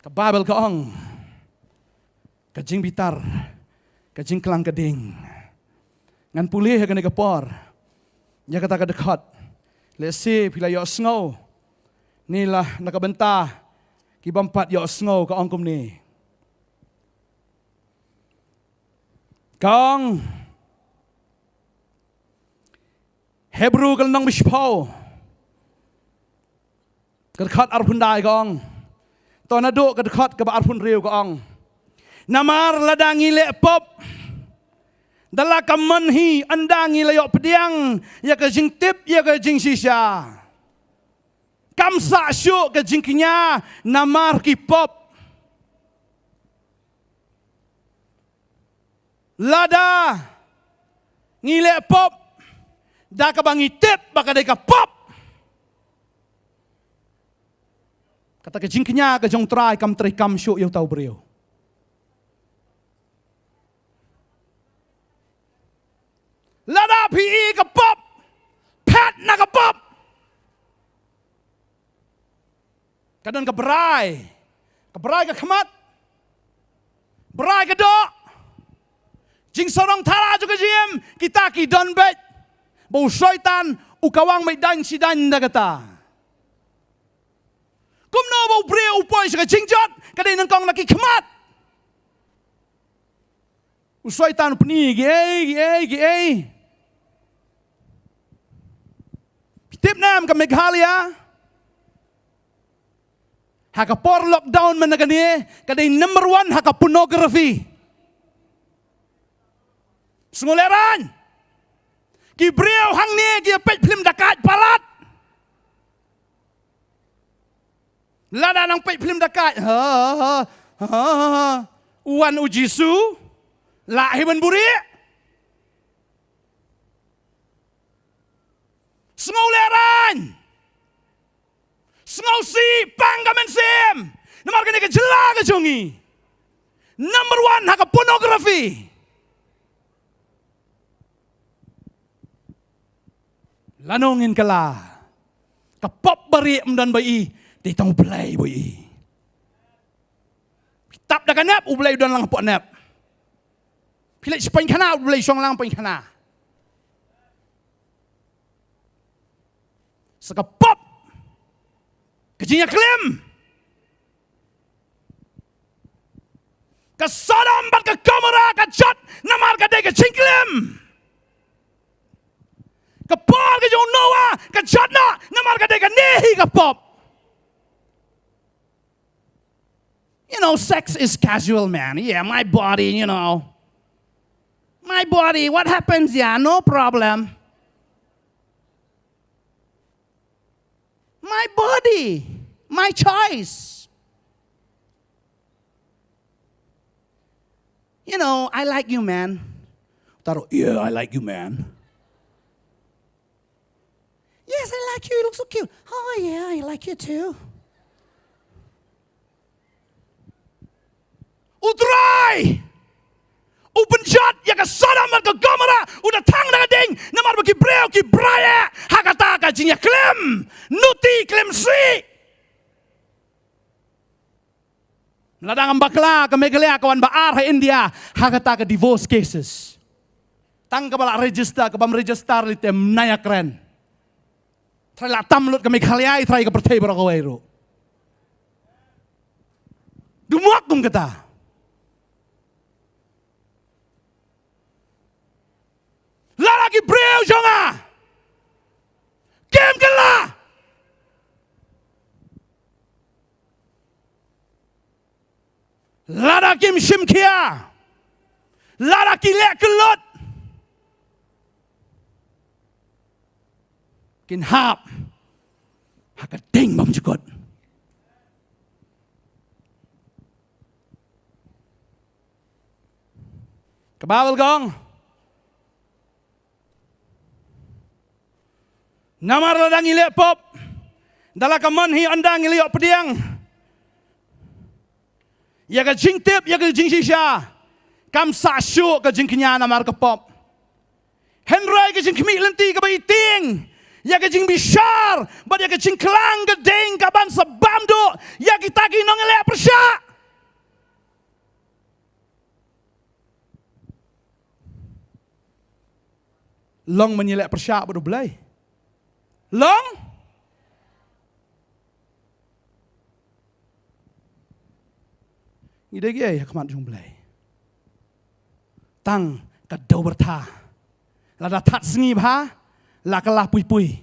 Ka Baibl ka ong, ka jingbitar, ka jingklang ka ding. Ngan pule ha kane ka por ïa kata ka dkhot. Lehse phi la ïohsngew ne la na ka bynta ki bym pat ïohsngew, ka ong kumne. Ka ong, Hebru ka lynnong ba shiphew, ka dkhot arphew khyndai ka ong. To naduh ka dkhot kaba arphew hynriew ka ong, namar lada ngi leh pop, da la ka mon hi ynda ngi la ïoh pdiang ïa ka jingtip ïa ka jingshisha. Kam sah shuh ka jingkñia namar ki pop. Lada ngi leh pop da kaba ngi tip ba ka dei ka pop, kata ka jingkñia ka jong U Trai kam trei kam shuh ïa uta u briew. Lada phi i ka pop, phet na ka pop. Ka don ka brai, ka brai ka khmat, brai ka doh. Jingsarong thala jong ka jingim, kita ki don beit. Ba u Soitan u kawang beit dang shi dang da kata. Kumno ba u briew u poi sha ka jingjot, ka dei nyngkong na ki khmat. U Soitan u pyni kiei kiei kiei. Phi tip ne em ka Meghalaya, ha ka por lockdown mynta kane, ka dei number one ha ka pornography. Sngewlehraiñ. Ki briew hangne ki ïa peit phlim dakait palat. Lada nang peit phlim dakait, ha, ha, ha, ha, ha. Wan u Jisu, lah hi ban buhrieh. Sngewlehraiñ. Sngewsih pang ka mynsiem. Namar kane ka jylla ka jong ngi, number one ha ka pornography. Lano ngin kylla? Ka pop bari ym don ba i, te tang U Blei ba i. Tap da ka nep, U Blei u don lang hapoh nep. Phi leit sha pynkhana, U Blei shong lang pynkhana. Sa ka pop, ka jingïaklim, ka Sodom bad ka Gomorrah ka jot namar ka dei ka jingklim. Ka por ka jong u Noah ka jot noh namar ka dei kane hi ka pop. You know, sex is casual, man. Yeah, my body, you know. My body, what happens? Yeah, no problem. My body, my choice. You know, I like you, man. Taro, yeah, I like you, man. Yes, I like you. You look so cute. Oh, yeah, I like you too. U Trai u pynjot ïa ka Sodom bad ka Gomorrah, u da thang da ka ding, namar ba ki briew ki brai ha kata ka jingïaklim, nuti klim si. Lada ngam bakla, ka Meghalaya ka wan ba ar ha India ha kata ka divorce cases. Tang kaba la register, kaba ym register lei te ym nang ïakren. Trai la tam lut ka Meghalaya, trai ka pyrthei baroh kawei ruh. Du mok kum kata. Lada ki briew jong nga kim kylla, lada kim shim khia, lada ki leh kyllut, kin hap ha ka ding bymjukut. Ka Baibl ka ong, namar lada ngi leh pop, da la ka mon hi ynda ngi la ïoh pdiang ïa ka jingtip, ïa ka jingshisha, kam sah shuh ka jingkñia namar ka pop. Hynrei ka jingkhmih lynti kaba i tieng ïa ka jingbishar bad ïa ka jingklang ka ding ka ban sa bam duh ïa kita ki nongïaleh pyrshah. Long ban ïaleh pyrshah bad U Blei? Long? Ngi dei kiei ha khmat jong U Blei? Tang ka dew byrtha. Lada thad sngi bha, la ka la pui pui.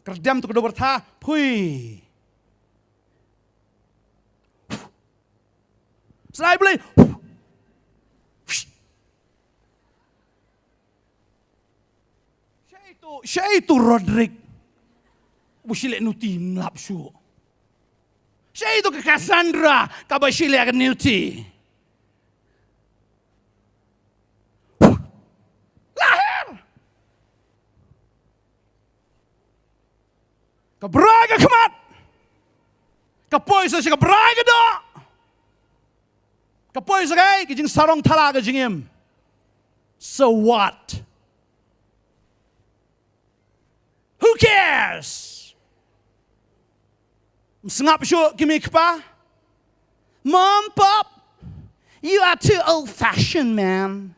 Kyrdem tu ka dew byrtha, pui. Sdang U Blei. Shei tu, shei tu Roderick. Ba shi leh nuti ym lap shuh. Shei tu ka Cassandra, kaba shi leh ka nuti. Lahir. Ka brai ka khmat. Ka poi sa sha ka brai ka doh. Ka poi sa kai ka jingsarong thala ka jingim. So what? Who cares? Ym sngap shuh ki mei ki pa. Mom, Pop, you are too old fashioned, man.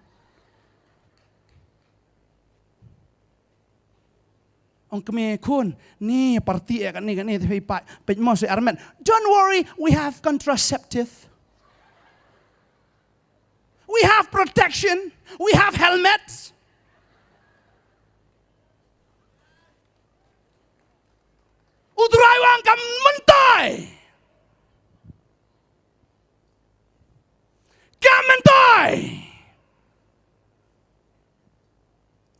Ong kmie, khun, ni party eh, kane kane te phi pa, peit mo se armet. Don't worry, we have contraceptive. We have protection. We have helmets. U Trai u ong kam mynta. Kam mynta.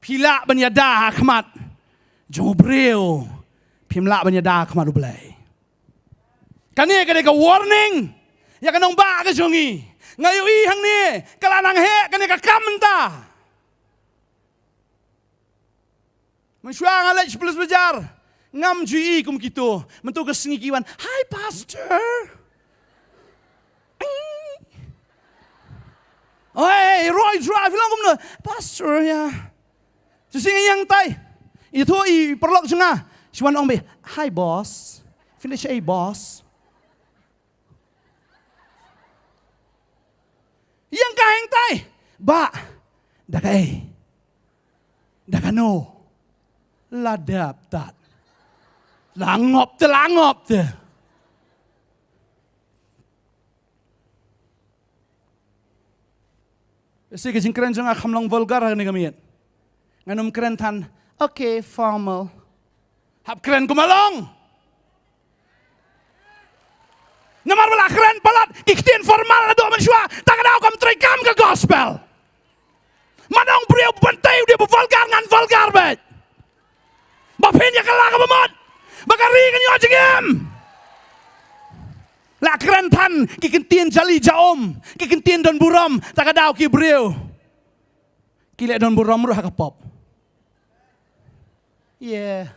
Phi lah ban ïada ha khmat jong u briew, phim lah ban ïada ha khmat U Blei. Kane ka dei ka warning ïa ka nongbah ka jong ngi. Nga ïohi hangne ka la nang heh kane ka kam mynta. Mynshuwa nga leit sha police bazaar, ngam ju ïohi kum kito. Mynta ka sngi ki wan, "Hi, Pastor." Oi, Roy, Roy, phi long kumno? "Pastor, ïa, Te shu ïeng tai. Ïathuh i paralok jong nga. Shu wan ong beit, "Hi boss." Phin da shaei boss? Ïeng ka hangtai. Bah. Da kaei? Da kano? La dep tat. La ngop te, la ngop te. Shi ka jingkren jong nga kham long vulgar ha kane ka miet. Ngan ym kren than, "Okay, formal." Hap kren kumba long. Namar ba la kren palat ki ktien formal naduh mynshuwa, ta ka daw kam treikam ka gospel. Mano ong briew ban tei u dei ba vulgar, ngan vulgar beit. Ba phin ïa kylla kaba mut ba ka ri kan ïoh jingim. La kren than ki ktien jali jaum, ki ktien don burom, ta ka daw ki briew ki leh don burom ruh ha ka pop. Yeah.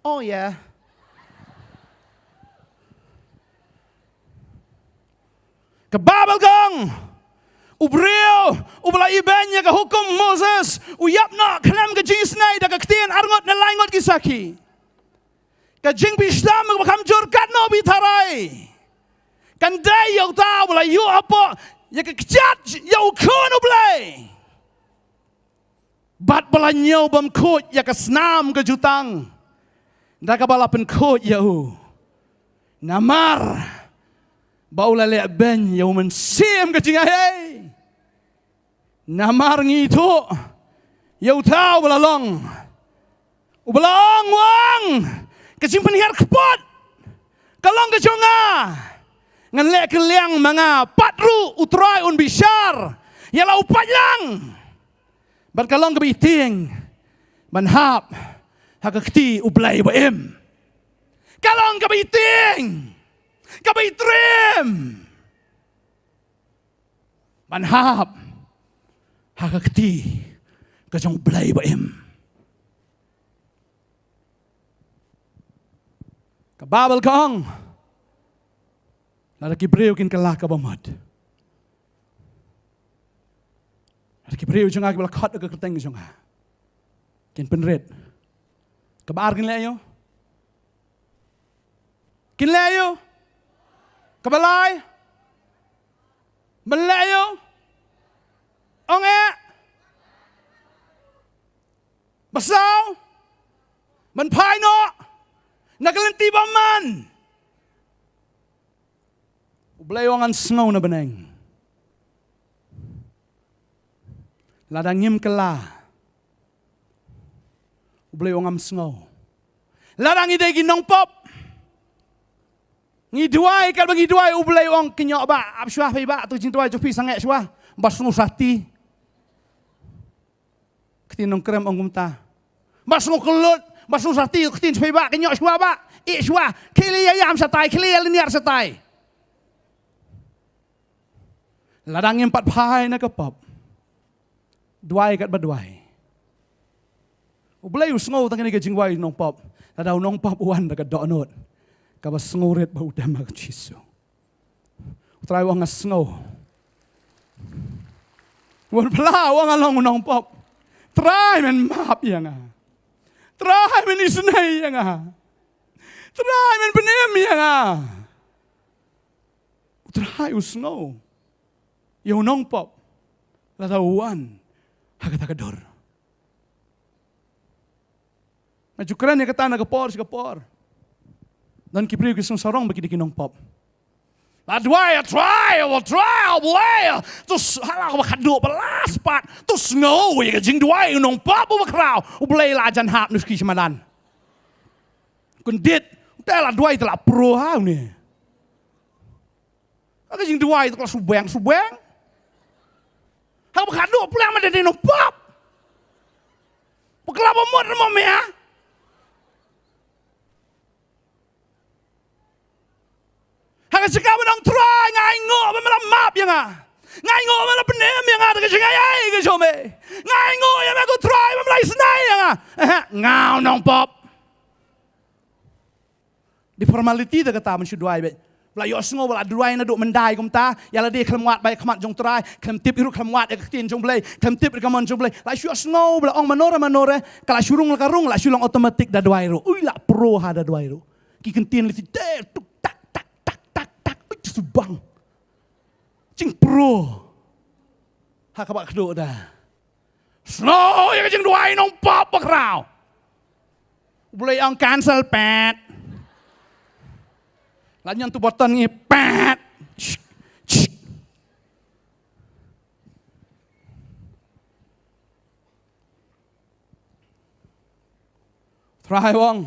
Oh yeah. Ka Baibl ka ong, u briew uba la ibeiñ ïa ka hukum Moses u ïap noh khlem ka jingisynei da ka ktien arngut ne laingut ki sakhi. Ka jingbishtam kaba kham jur katno ba i tharai, kan dei ïa uta uba la ïoh hapoh ïa ka kjat ïa u Khun U Blei. Bad ba la ñiew bymkhuid ïa ka snam ka jutang da kaba la pynkhuid ïa u. Namar ba u la leh beiñ ïa u Mynsiem ka jingaiei. Namar ngi ithuh ïa uta uba la long, uba la ong, u ong, ka jingpynhiar kput ka long ka jong nga. Ngan leh kylliang ma nga, pat ruh U Trai un bishar ïa la u paidlang. Bad ka long kaba itieng ban hap ha ka kti U Blei ba im. Ka long kaba itieng, kaba itriem ban hap ha ka kti ka jong U Blei ba im. Ka Baibl ka ong, lada ki briew kin kylla kaba mut, lada ki briew jong nga kiba la khot da ka kyrteng jong nga kin pynrit, kaba ar kin leh aïu? Kin leh aïu? Kaba lai? Ban leh aïu? Ong eh. Ba saw? Ban phai noh na ka lynti bymman. U Blei u ong ngan sngew na bneng. Lada ngim kylla, U Blei u ong ngam sngew. Lada ngi dei ki nongpop, ngi duwai, katba ngi duwai, U Blei u ong, kynnoh bah, ap shuwa phi bah, to jingduwai jong phi sangeh shuwa, ba sngewsarti. Ktien Nongkrem ong kumta. Ba sngewkyllut, ba sngewsarti, ktien phi bah, kynnoh shuwa bah, ïeh shuwa, khie leit ïa ïam shatai, khie leit ïa lynñiar shatai. Lada ngim pat phai na ka pop, duwai katba duwai, U Blei u sngew tang kane ka jingduwai u nongpop. Lada u nongpop u wan da ka dohnud kaba sngewrit ba u dem ha ka Jisu, U Trai u ong nga sngew. Wat pla u ong nga long u nongpop. Trai men map ïa nga. Trai men isynei ïa nga. Trai men pynim ïa nga. U Trai u sngew ïa u nongpop lada u wan ha kata ka dur. Nga ju kren ïa kata na ka por sha ka por. Don ki briew ki sngewsarong ba ki dei ki nongpop. La duwai, trai, trai, U Blei. To s-, hala kaba khadduh ba last part, to sngew ïa ka jingduwai u nongpop uba khraw. U Blei la jan hap nuski sha madan. Kyndit, te la duwai te la pro ha une. Ha ka jingduwai te ka la subeng, subeng. Ha kaba khadduh pyrshang ma dei nongpop. Ba ka la ba mut mo me ha. Ha ka jaka ba nong Trai, nga ainguh ba me la map ïa nga. Nga ainguh ba me la pynim ïa nga da ka jingaiei ka jong me. Nga ainguh ïa me ko Trai ba me la isynei ïa nga. Eh, nga u nongpop. Dei formality da kata, men shu duwai beit. Ba la ïohsngew ba la duwai naduh mynta kumta, ïa lade khlem wad ba ïa khmat jong Trai, khlem tip ruh khlem wad ïa ka ktien jong Blei, khlem tip ruh ka mon jong Blei. La shu ïohsngew ba la ong mano re mano re, ka la shu rung la ka rung, la shu long automatic da duwai ruh. Ui, la pro ha da duwai ruh. Ki kyntien lei te tuk tak tak tak tak tak. Ui, subang. Jingpro. Ha kaba kduh da. Sngew ïa ka jingduwai nongpop bakhraw. U Blei ong cancel, pet. La ñion tu button ngi, pet. Shh, shh. Trai u ong,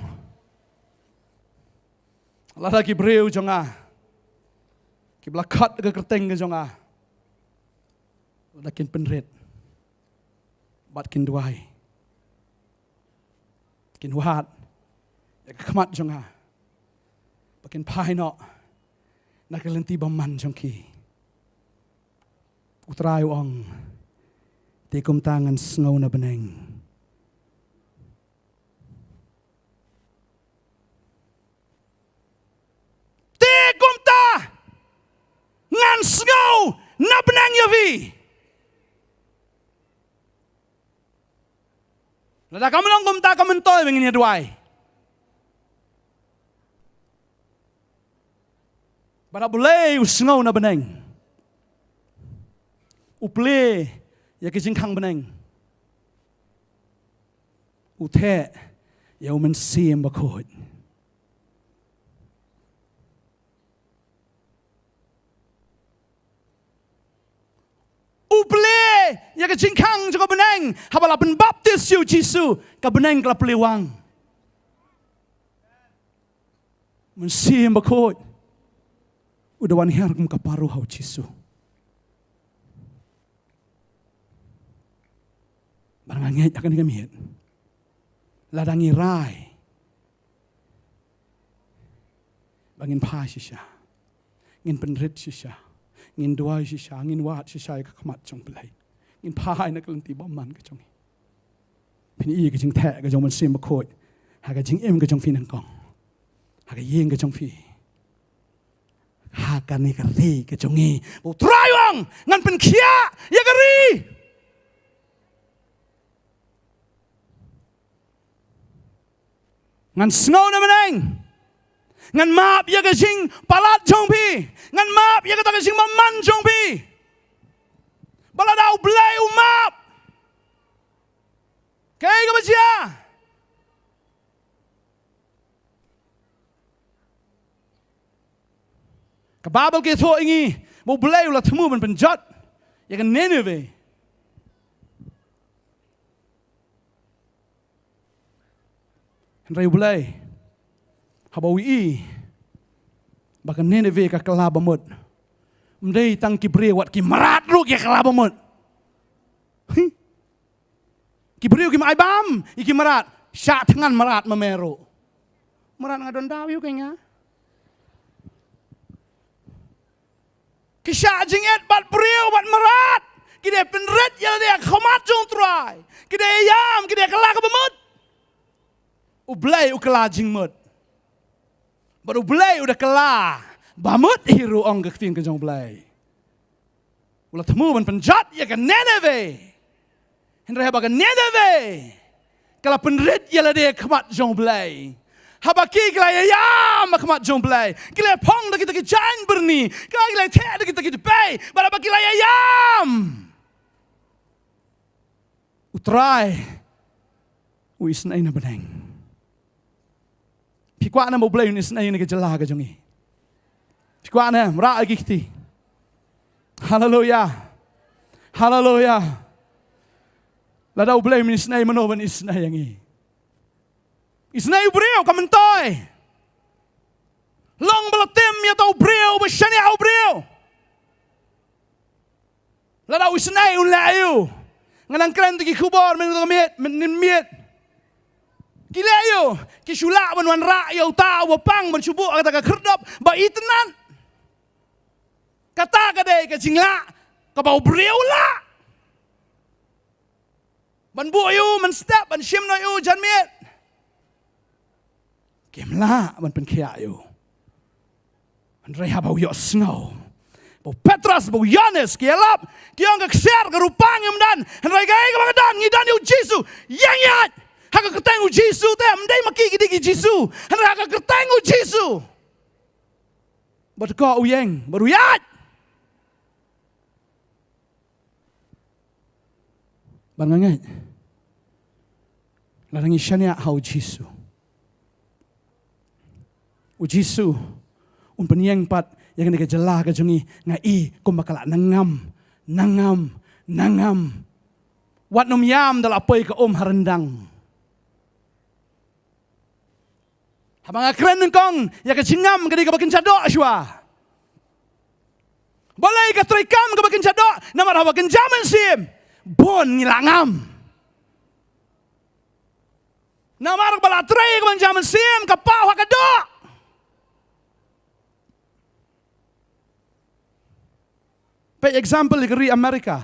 lada ki briew jong nga kiba la khot ka kyrteng ka jong nga, lada kin pynrit bad kin duwai, kin wad ïa ka khmat jong nga, ba kin phai noh na ka lynti bymman jong ki. U Trai u ong, te kumta ngan sngew na bneng. Te kumta ngan sngew na bneng ïa phi. Lada kam long kumta, ka myntoi ba ngin ïa duwai. Ba da U Blei u sngew na bneng, u plie ïa ka jingkhang bneng, u theh ïa u Mynsiem Bakhuid. U plie ïa ka jingkhang jong ka bneng. Haba la pynbaptis ïa u Jisu, ka bneng ka la plie wang. Mynsiem Bakhuid u da wan hiar kum ka paru ha u Jisu. Bad nga ngeit ha kane ka miet, lada ngi rai ba ngin phai shisha, ngin pynrit shisha, ngin duwai shisha, ngin wad shisha ïa ka khmat jong U Blei, ngin phai na ka lynti bymman ka jong ngi, phin ïohi ïa ka jingtheh ka jong U Mynsiem Bakhuid ha ka jingim ka jong phi nyngkong, ha ka ïing ka jong phi, ha kane ka ri ka jong ngi. U Trai u ong, ngan pynkhiah ïa ka ri. Ngan sngew na bneng. Ngan map ïa ka jingpalat jong phi. Ngan map ïa kata ka jingbymman jong phi. Ba lada U Blei u map, kaei kaba jia? Ka Baibl ka ïathuh ïa ngi ba U Blei u la thmu ban pynjot ïa ka Nineveh. Hynrei U Blei, haba u ïohi ba ka Nineveh ka kylla bamut, ym dei tang ki briew, wat ki mrad ruh ki kylla bamut. Hi. Ki briew kim ai bam ïa ki mrad, shah thngan mrad ma me ruh. Mrad nga don daw ïa u, ka nga. Ki shah jingit bad briew bad mrad. Ki dei pynrit ïa lade ha khmat jong U Trai. Ki dei ïam, ki dei kylla ka bamut. U Blei u kylla jingmut. Bad U Blei u da kylla bamut hi ruh, ong ka ktien ka jong U Blei. U la thmu ban pynjot ïa ka Nineveh. Hynrei haba ka Nineveh ka la pynrit ïa lade ha khmat jong U Blei, haba ki, ki la ïam ha khmat jong U Blei, ki la phong da kita ki jaiñ byrni, ki la, ki la theh da kita ki tpei, bad haba ki la ïam, U Trai u isynei na bneng. Phi kwah ne em ba U Blei un isynei ïa kane ka jylla ka jong ngi? Phi kwah ne em? Rah ïa ki kti. Haleluya. Haleluya. Lada U Blei um isynei, mano ban isynei ïa ngi? Isynei u briew, ka myntoi. Long ba la tim ïa uta u briew, ba shaniah u briew. Lada u isynei un leh aïu? Nga nang kren ïa ki khubor mynta ka miet, mynnin miet. Ki leh aïu? Ki shu lah ban wanrah ïa uta uba pang ban shu buh ha kata ka khyrdop ba itynnad. Kata ka dei ka jinglah kaba u briew u lah. Ban buh ïa u mynstep, ban shim noh ïa u janmiet. Kim lah ban pynkhiah ïa u. Hynrei haba u ïohsngew ba u Petros bad u Ïoannis ki ïalap, ki ong ka ksiar ka rupa ngim don, hynrei kaei kaba ngi don, ngi don ïa u Jisu. Ïeng ïaid ha ka kyrteng u Jisu te, ym dei ma ki ki dei ki Jisu, hynrei ha ka kyrteng u Jisu. Bad ko u ïeng bad u ïaid. Bad nga ngeit lada ngi shaniah ha u Jisu, u Jisu un pynïeng pat ïa kane ka jylla ka jong ngi. Nga i kumba ka la nangam, nangam, nangam. Wat nym ïam da la poi ka um ha ryndang. Haba nga kren nyngkong ïa ka jingngam ka dei kaba kynja doh shuwa. Balei ka treikam kaba kynja doh? Namar haba kynja mynsiem, bun ngi la ngam. Namar ba la trei kaba kynja mynsiem, ka paw ha ka doh. Peit example ïa ka ri America.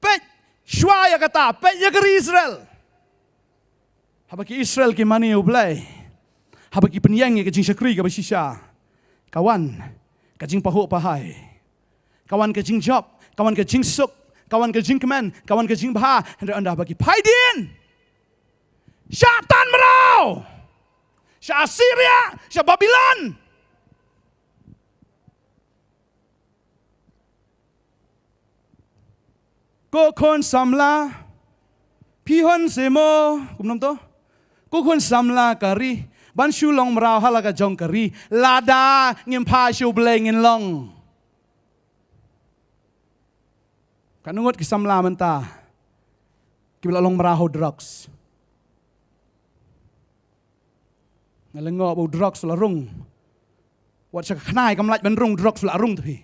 Peit shuwa ïa kata, peit ïa ka ri Israel. Haba ki Israel ki mane ïa u Blei, haba ki pynïeng ïa ka jingshakri kaba shisha, ka wan ka jingpahuh pahai, ka wan ka jingjop, ka wan ka jingsuk, ka wan ka jingkmen, ka wan ka jingbha. Hynrei ynda haba ki phai dien sha tan mraw, sha Assyria, sha Babilon, ko khun samla, phi hun semo, kumno to? Ko khun samla ka ri, ban shu long mraw ha la ka jong ka ri. Lada ngim phai sha u Blei ngin long. Katno ngut ki samla mynta kiba la long mraw ha u drugs. Nga lyngngoh ba u drugs u la rung. Wat sha ka khnai kam lah ban rung, u drugs u la rung te phi.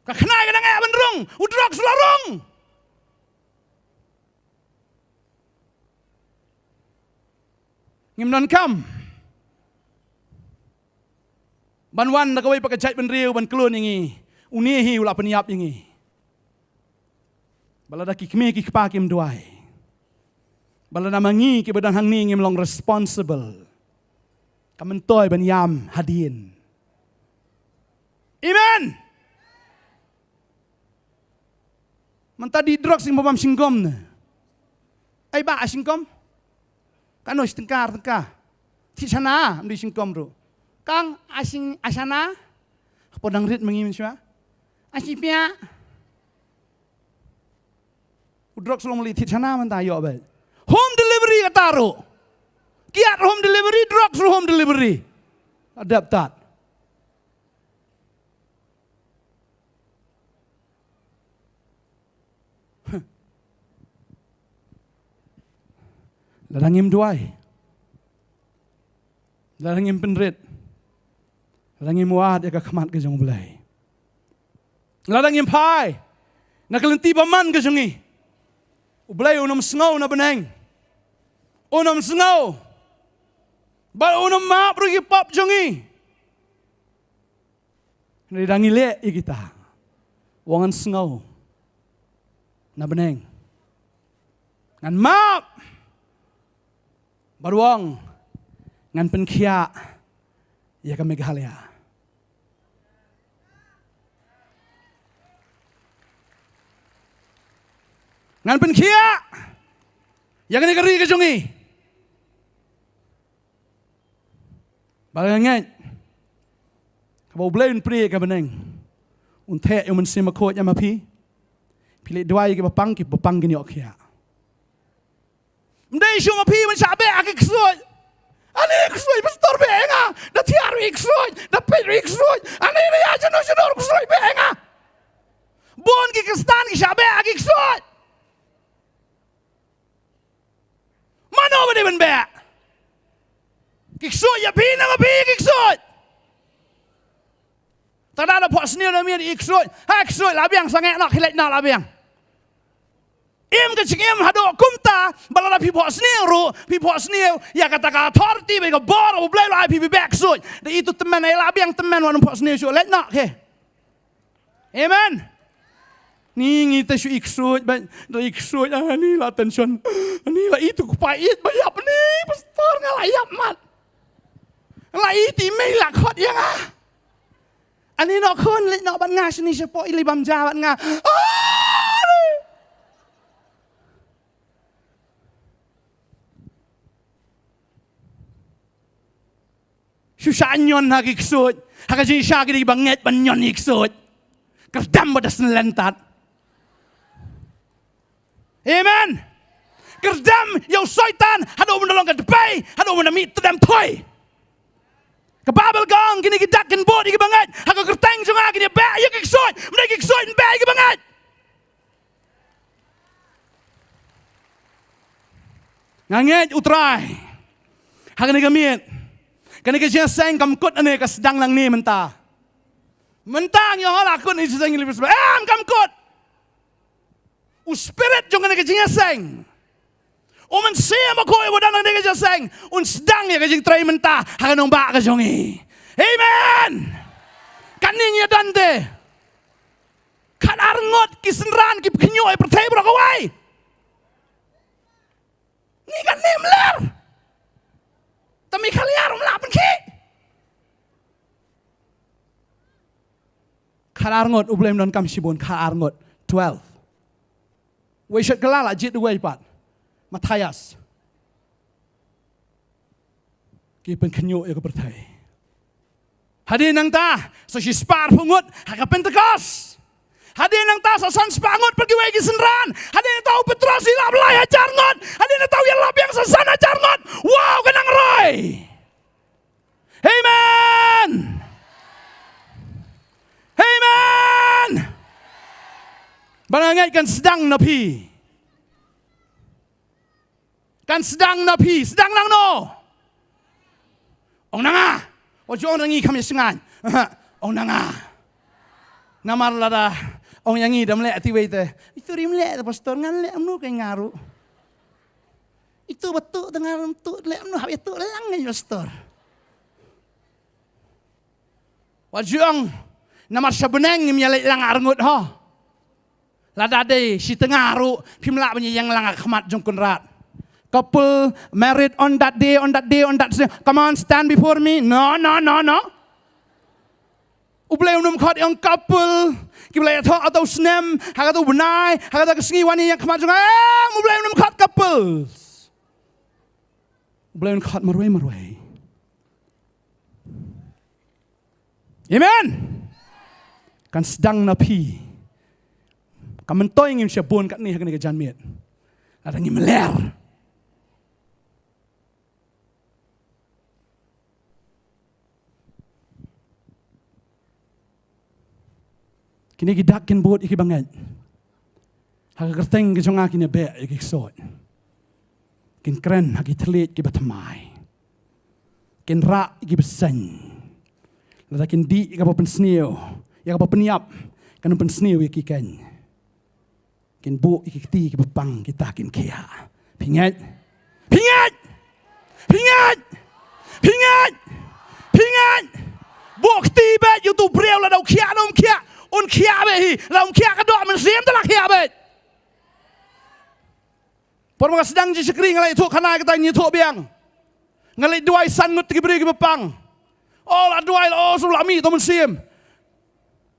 Ka khnai ka dang eh ban rung, u drugs u la rung. Ngim donkam ban wan da kawei pat ka jaitbynriew ban khlun ïa ngi. Une hi u la pynïap ïa ngi. Ba lada ki kmie ki kpa kim duwai, ba lada ma ngi kiba don hangne ngim long responsible, ka myntoi ban ïam hadien. Amen. Mynta die drugs ïa ba bam singkom ne. Ai ba a singkom. Kano shi tyngka ar tyngka. Thied shana, ym dei singkom ruh. Kang a sing a shana. Hapoh dang rit ma ngi mynshuwa. A shi pia. U drugs long li thied shana mynta ïoh bad home delivery kata ruh. Kiad home delivery, drugs ruh home delivery. Adaptat. Lada ngim duwai, lada ngim pynrit, lada ngim wad ïa ka khmat ka jong U Blei, lada ngim phai na ka lynti bymman ka jong ngi, U Blei un ym sngew na bneng. Un ym sngew. Bad un ym map ruh ïa ki pop jong ngi. Hynrei da ngi leh ïa kita, u ong ngan sngew na bneng, ngan map, bad u ong ngan pynkhiah ïa ka Meghalaya. Ngan pynkhiah ïa kane ka ri ka jong ngi. Ba nga ngeit haba U Blei un plie ïa ka bneng, un theh ïa U Mynsiem Bakhuid ïa ma phi. Phi leit duwai ïa kiba pang, kiba pang kin ïoh khiah. Ym dei shuh ma phi ban shah beh ha ki ksuid. Ani ksuid pastor beh ïa nga, da thiah ruh i ksuid, da peit ruh i ksuid. Ani da ïa shano shano ruh ksuid beh ïa nga. Bun ki Khristan ki shah beh ha ki ksuid. Mano ba dei ban beh? Ki ksuid ïa phi ne ma phi ki ksuid? Te da la phohsniew na miet i ksuid, ha ksuid la biang, sangeh noh, khie leit noh la biang. Im ka jingim haduh kumta ba lada phi phohsniew ruh, phi phohsniew ïa kata ka authority bad ka bor U Blei u la ai phi, phi beh ksuid. Da itu tymmen, ai la biang tymmen, wat nym phohsniew shuh, leit noh, khie. Amen. Ngi, ngi te shu i ksuid, ba, da i ksuid, ah, ni la tension. Ni la i tu kpa i, ba ïap ni, pastor nga la ïap mat. La i ti mei la khot ïa nga. Ani no khun, leit no bad nga, shini shapoh, ili bam ja bad nga. Ah, ni. Shu sha ñion ha ki ksuid, ha ka jingshisha ki dei ba ngeit ban ñion ïa ki ksuid. Kyrdam ba da synlentat. Amen. Kyrdam ïa u Soitan, haduh ban da long ka dpei, haduh ban da mih tdem thoi. Ka Baibl ka ong kine ki dak kin bud ïa ki bangeit, ha ka kyrteng jong nga kin ïa beh ïa ki ksuid, mynta ki ksuid kin beh ïa ki bangeit. Nga ngeit u Trai. Ha kane ka miet. Kane ka jingïaseng kam kut ane ka sdang nangne mynta. Mynta ngi ong la kut ïa ka jingïaseng ïa ka Brisbane. Em, kam kut. U spirit jong kane ka jingïaseng. U Mynsiem Bakhuid uba don ha kane ka jingïaseng. Un sdang ïa ka jingtrei mynta. Ha ka nongbah ka jong ngi. Amen. Kane ngi ïa don te. Khatar ngut ki synran ki pynkhynñiuh ïa pyrthei baroh kawei. Ngi kan nym ler. Tang mi khlieh ruh ym lah pynkhih. Khatar ngut, U Blei um donkam shibun, khatar ngut. Twelve. Wei shet kylla la jied uwei pat. Matthias. Ki pynkhynñiuh ïa ka pyrthei. Hadien nangta, sa shispah arphew ngut, ha ka Pentekost. Hadien nangta, sa san spah ngut, pat kiwei ki synran. Hadien nangta, u Petros, u ïalap lai hajar ngut. Hadien nangta, u ïalap biang sa san hajar ngut. Wow, ka nang roi. Amen. Amen. Ba nga ngeit kan sdang na phi. Kan sdang na phi, sdang na no. Ong na nga. Wat ju ong na ngi kham ïa shngaiñ. Ong na nga. Namar lada ong ïa ngi dam leh ti wei te. Itu rim leh te pastor ngan leh amnu ka nga ruh. Itu betul te nga ruh tu leh amnu hap itu lang ngi pastor. Wat ju ong namar sha bneng ngim ïa leit lang arngut ho. Lada dei shi tnga ruh phim lah ban ïeng lang ha khmat jong Kynrad. Couple married on that day, on that day, on that day. Come on, stand before me. No, no, no, no. U Blei um nym khot ïa couple kiba la ïathoh ha uto u snem, ha kato u bnai, ha kata ka sngi wan ïeng khmat jong nga. Em, U Blei um nym khot couples. U Blei un khot marwei marwei. Amen. Kan sdang na phi. Ka myntoi ngim shah bun katne ha kane ka janmiet. Lada ngim ler. Kine ki dak kin bud ïa ki bangeit. Ha ka kyrteng ka jong nga kin ïa beh ïa ki ksuid. Kin kren ha ki thylliej kiba thymmai. Kin rah ïa kiba seng. Lada kin dih ïa kaba pynsniew, ïa kaba pynïap, kan pynsniew ïa ki keiñ. Kin buh ïa ki kti kiba pang kita kin khiah. Phi ngeit? Phi ngeit? Phi ngeit? Phi ngeit? Phi ngeit? Buh kti beit ïa uto u briew lada u khiah ne um khiah. Un khiah beit hi. Lada um khiah ka doh mynsiem te la khiah beit. Por ba nga sdang jingshakri nga la ïathuh khana kata ngi ïathuh biang. Nga leit duwai san ngut ki briew kiba pang. Oh la duwai la oh shu la mih to mynsiem.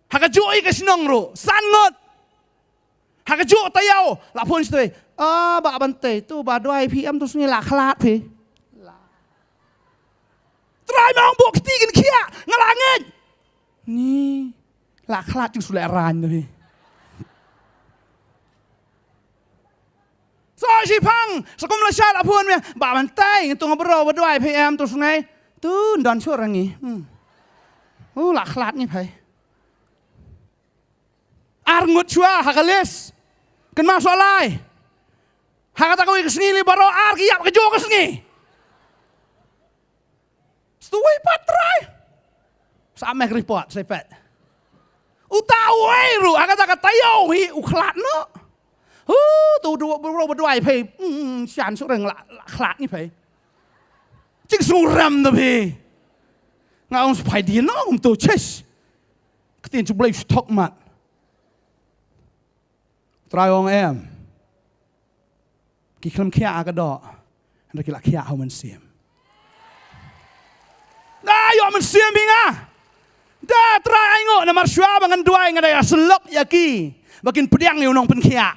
Ha kajuh ïa ka shnong ruh san ngut. Ha kajuh taïew la phone shatei. Ah, Bah Bantei, to ba duwai phi em to sngi la khlad phi. Trai ma ong buh kti kin khiah, nga la ngeit. Ni la khlad jong shu leh rain to phi. So shiphang, sa kum la shad la phone me, Bah Bantei, to nga bro ba duwai phi em to sngi. To ndon shuh ra ngi. Hmm. Uh, la khlad ngi phai. Ar ngut shuwa ha ka list. Kynmaw shuwa lai. Ha kata kawei ka sngi lei baroh ar ki ïap kajuh ka sngi. Stu wei pat trai. Sa mek report sa pet. Uta wei ruh ha kata ka taïew hi u khlad noh. Hu, to u duwai phai. Hmm, shan shu reng la khlad ngi phai. Jingsngew rem na phi. Nga ong sa phai dien noh um to chesh. Ktien jong U Blei shu thok mat. Trai ong em. Ki khlem khiah ha ka doh, hynrei ki la khiah ha u Mynsiem. Da ïoh Mynsiem hi nga. Da Trai ainguh, namar shuwa ba ngan duwai nga da ïa sylok ïa ki ba kin pdiang ïa u nongpynkhiah.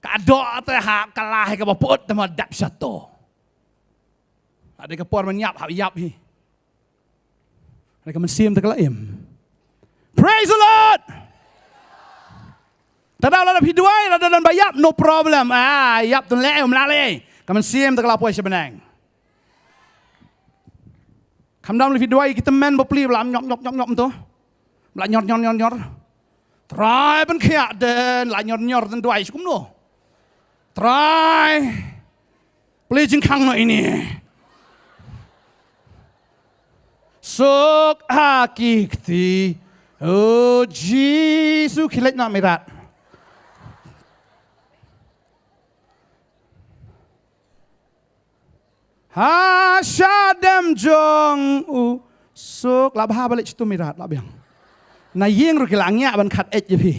Ka doh te ha ka la hi kaba put te ma dap shato. Ade ka por man ïap ha ïap hi. Hynrei ka Mynsiem te ka la im. Praise the Lord. Te da lada phi duwai lada don ba ïap, no problem. Ah, ïap tun leh um la leh. Ka Mynsiem te ka la poi sha bneng. Kham dam lada phi duwai ki tymmen bapli ba la nyop nyop nyop nyop to. Ba la nyor nyor nyor nyor. Trai pynkhiah den, la nyor nyor den, duwai shu kumno. Trai, plie jingkhang noh ine. Suk ha ki kti, o Jisu, khie leit noh Myrad. Ha shadem jong u, suk, la bha ba leit sha tu Myrad, la biang. Na ïing ruh ki la ngiah ban khat eit ïa phi.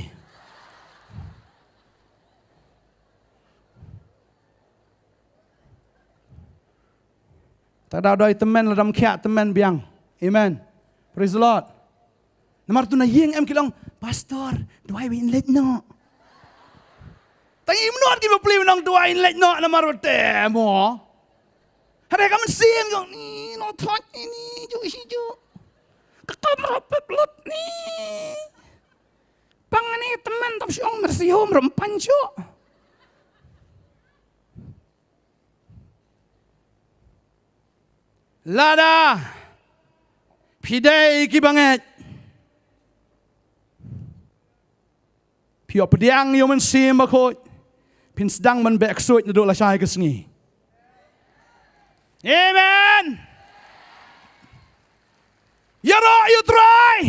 Te da doi tymmen, lada ym khiah tymmen biang. Amen. Praise the Lord. Namar tu na ïing em ki la ong, "Pastor, duwai ba in leit noh." Tang im not ki bapli ban ong duwai in leit noh namar ba te mo. Hynrei ka Mynsiem ka ong, "Ni, noh thot ni, ni, ju shi ju. Ka kam ruh pep lut ni. Pang ni tymmen tam shi ong mercy home rum pan ju." Lada phi dei ki bangeit, phi ïoh pdiang ïa u Mynsiem Bakhuid, phin sdang ban beh ksuid naduh lashai ka sngi. Amen. Ïaroh ïa u Trai.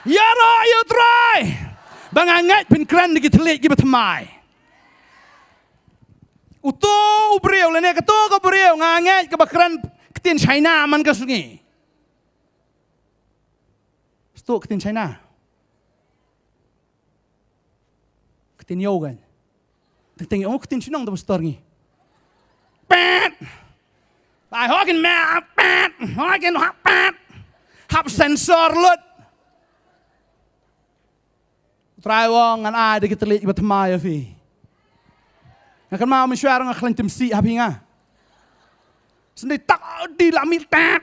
Ïaroh ïa u Trai. Ba nga ngeit phin kren da ki thylliej kiba thymmai. Uto u briew lane kato ka briew nga ngeit kaba kren ktien China man ka sngi. Sto ktien China. Ktien ïew kan. Teng teng ïew ktien shnong da pastor ngi. Pet. Ai ho kin me pet. Ho kin ha pet. Hap sensor lut. Trai wong ngan ai da ki thylliej ba thymmai ïa phi. Nga kynmaw mynshuwa nga khlaiñ tim sih ha phi nga. Sendai tak di la mi tet.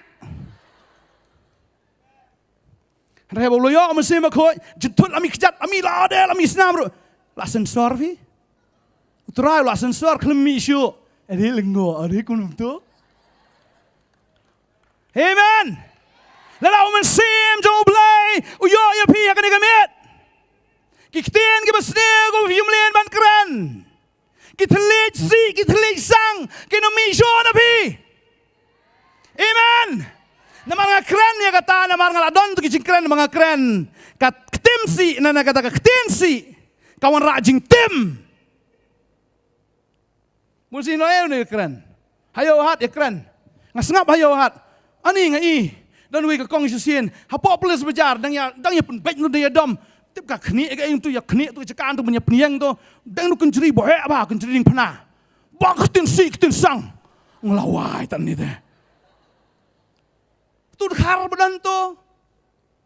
Hynrei ba u la ïoh u Mynsiem Bakhuid, jingthut la mi kjat, la mi lade, la mi snam ruh. La sensor phi. U Trai la sensor khlem mih shuh. Ade lyngngoh, ade kumno to. Amen. Lada u Mynsiem jong U Blei u ïoh ïa phi ha kane ka miet, ki ktien kiba sniew kiba phi ym leh ban kren. Ki thylliej sih, ki thylliej sang kin ym mih shuh na phi. Amen. Namar nga kren ïa kata, namar nga la don tu ki jingkren ba nga kren. Ka ktien sih, na, na kata ka ktien sih ka wanrah jingtim. Bun sien ïa kren. Ha ïew hat ïa kren. Nga sngap ha ïew hat. Ani nga i. Don wei ka kong shisien. Hapoh Police Bazar dang ïa, dang ïa pynbeit nu dang ïa dom. Tip ka khnieh ka ing tu ïa khnieh tu ka jaka tu ban ïa pynïeng tu. Dang nu kynjri boh eh ba kynjri ding pynah. Ba ktien sih ktien sang. Nga la wai tan ni te. Tu dkhar ba don tu.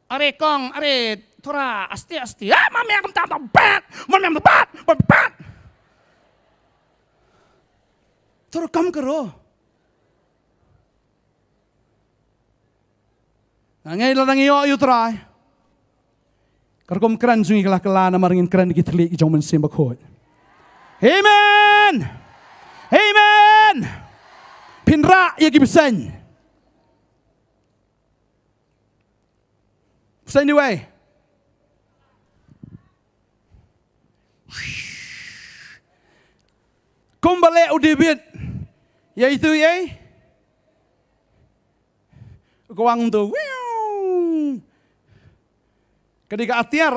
Are kong, are thura aste aste. Ah, ma me kam tam tam bat. Ma me bat, bat, bat. Thura kam karo. Nga ngeit lada ngi ïoh ïa u Trai, ka rukom kren jong ngi ka la kylla namar ngin kren ki thylliej ki jong u Mynsiem Bakhuid. Amen. Amen. Phin rah ïa ki bseiñ. Bseiñ iwei? Kumba leh u David ïa itu ei? U kwah tu, wiu. Ka dei ka atiar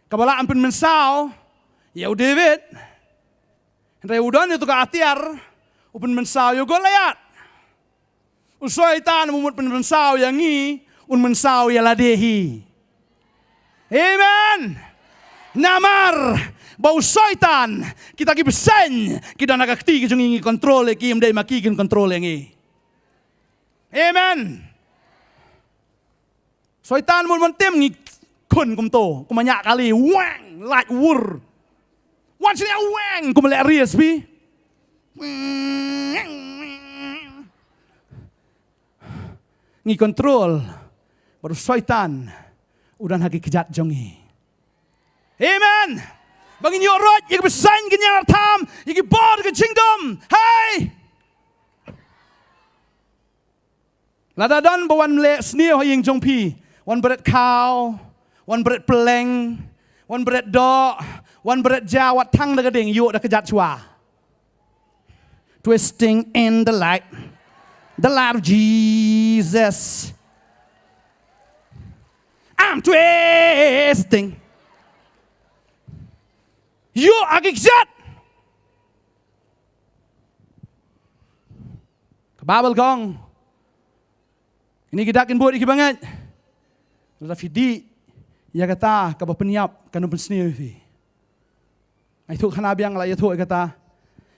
kaba lah ban pynmynsaw ïa u David. Hynrei u don ïa uto ka atiar u pynmynsaw ïa u Goliath. U Soitan um mut pynmynsaw ïa ngi, un mynsaw ïa lade hi. Amen. Namar ba u Soitan, kita ki bseiñ ki don ha ka kti ka jong ngi, ngi control ïa ki, ym dei ma ki kin control ïa ngi. Amen. Soitan mut ban tim ngi khun kumto, kum ma ñiah kali, weng, lait wur. Wan sini weng, kum leh ris phi. Ngi control bad u Soitan u don ha ki kjat jong ngi. Amen. Ba ngin ïoh rot ïa ki bseiñ, ki ñiar tham, ïa ki bor ka jingdum. Hei. Lada don ba wan leh sniew ha ïing jong phi, wan bret khaw, wan bret pylleng, wan bret doh, wan bret ja, wat thang da ka ding, ïoh da ka kjat shuwa. Twisting in the light, the light of Jesus. I'm twisting. Ïoh ha ki kjat. Ka Baibl ka ong, kine ki dak kin bud ïa ki bangeit. Lada phi dih ïa kata kaba pynïap, kan ym pynsniew ïa phi. Nga ïathuh khana biang, la ïathuh ïa kata.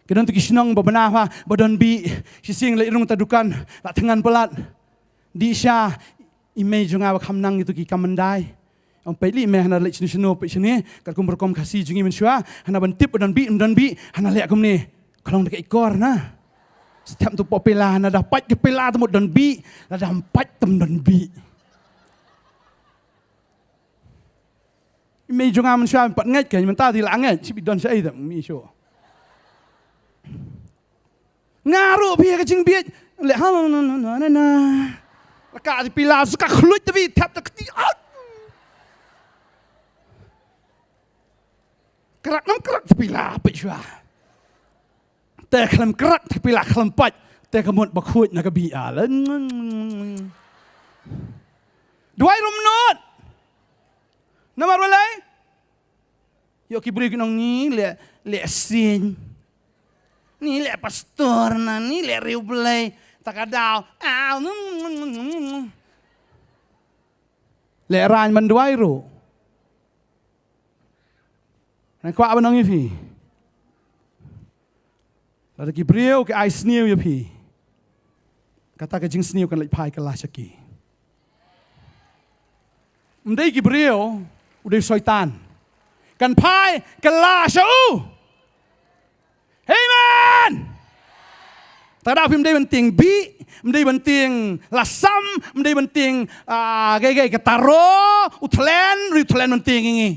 Ki don tu ki shnong ba bna ha, ba don bih, shisien leit rung ta dukan, la thngan palat. Dih sha, i mei jong nga ba kham nang ïa tu ki kam mandai. Ong peit lei mei, hana leit shano shano peit shane, katkum rukom Khasi jong ngi mynshuwa, hana ban tip ba don bih, ym don bih, hana leh kumne. Ka long da ka ikor na. Step tu pop pela, hana da pait ka pela te mut don bih, lada ym pait te ym don bih. I mei jong nga mynshuwa pat ngeit, ka mynta te la ngeit, shi bit don shaei te, mi shu. Nga ruh phi ka jingbieit. Leh ha na na na na na. La ka ti pila su ka khluit te phi thep te kti. Au. Krak nam krak te pila peit shuwa. Te khlem krak te pila khlem pait. Te ka mut ba khuid na ka bih a la. Duwai ruh mynno. Namar balei? Ïoh ki briew ki ong ni leh, leh sien. Ni leh pastor na, ni leh riewblei. Ta ka daw. Ah, mm, mm, mm, mm. Leh rang ban duwai ruh. Nga kwah ban ong ïa phi. Lada ki briew ki ai sniew ïa phi, kata ka jingsniew kan leit phai kylla sha ki. Ym dei ki briew, u dei u Soitan. Kan phai kylla sha u. Amen. Te da phim dei ban tieng bih, ym dei ban tieng lasam, ym dei ban tieng, ah, gai gai ka taro, u thlen, ri u thlen ban tieng ïa ngi.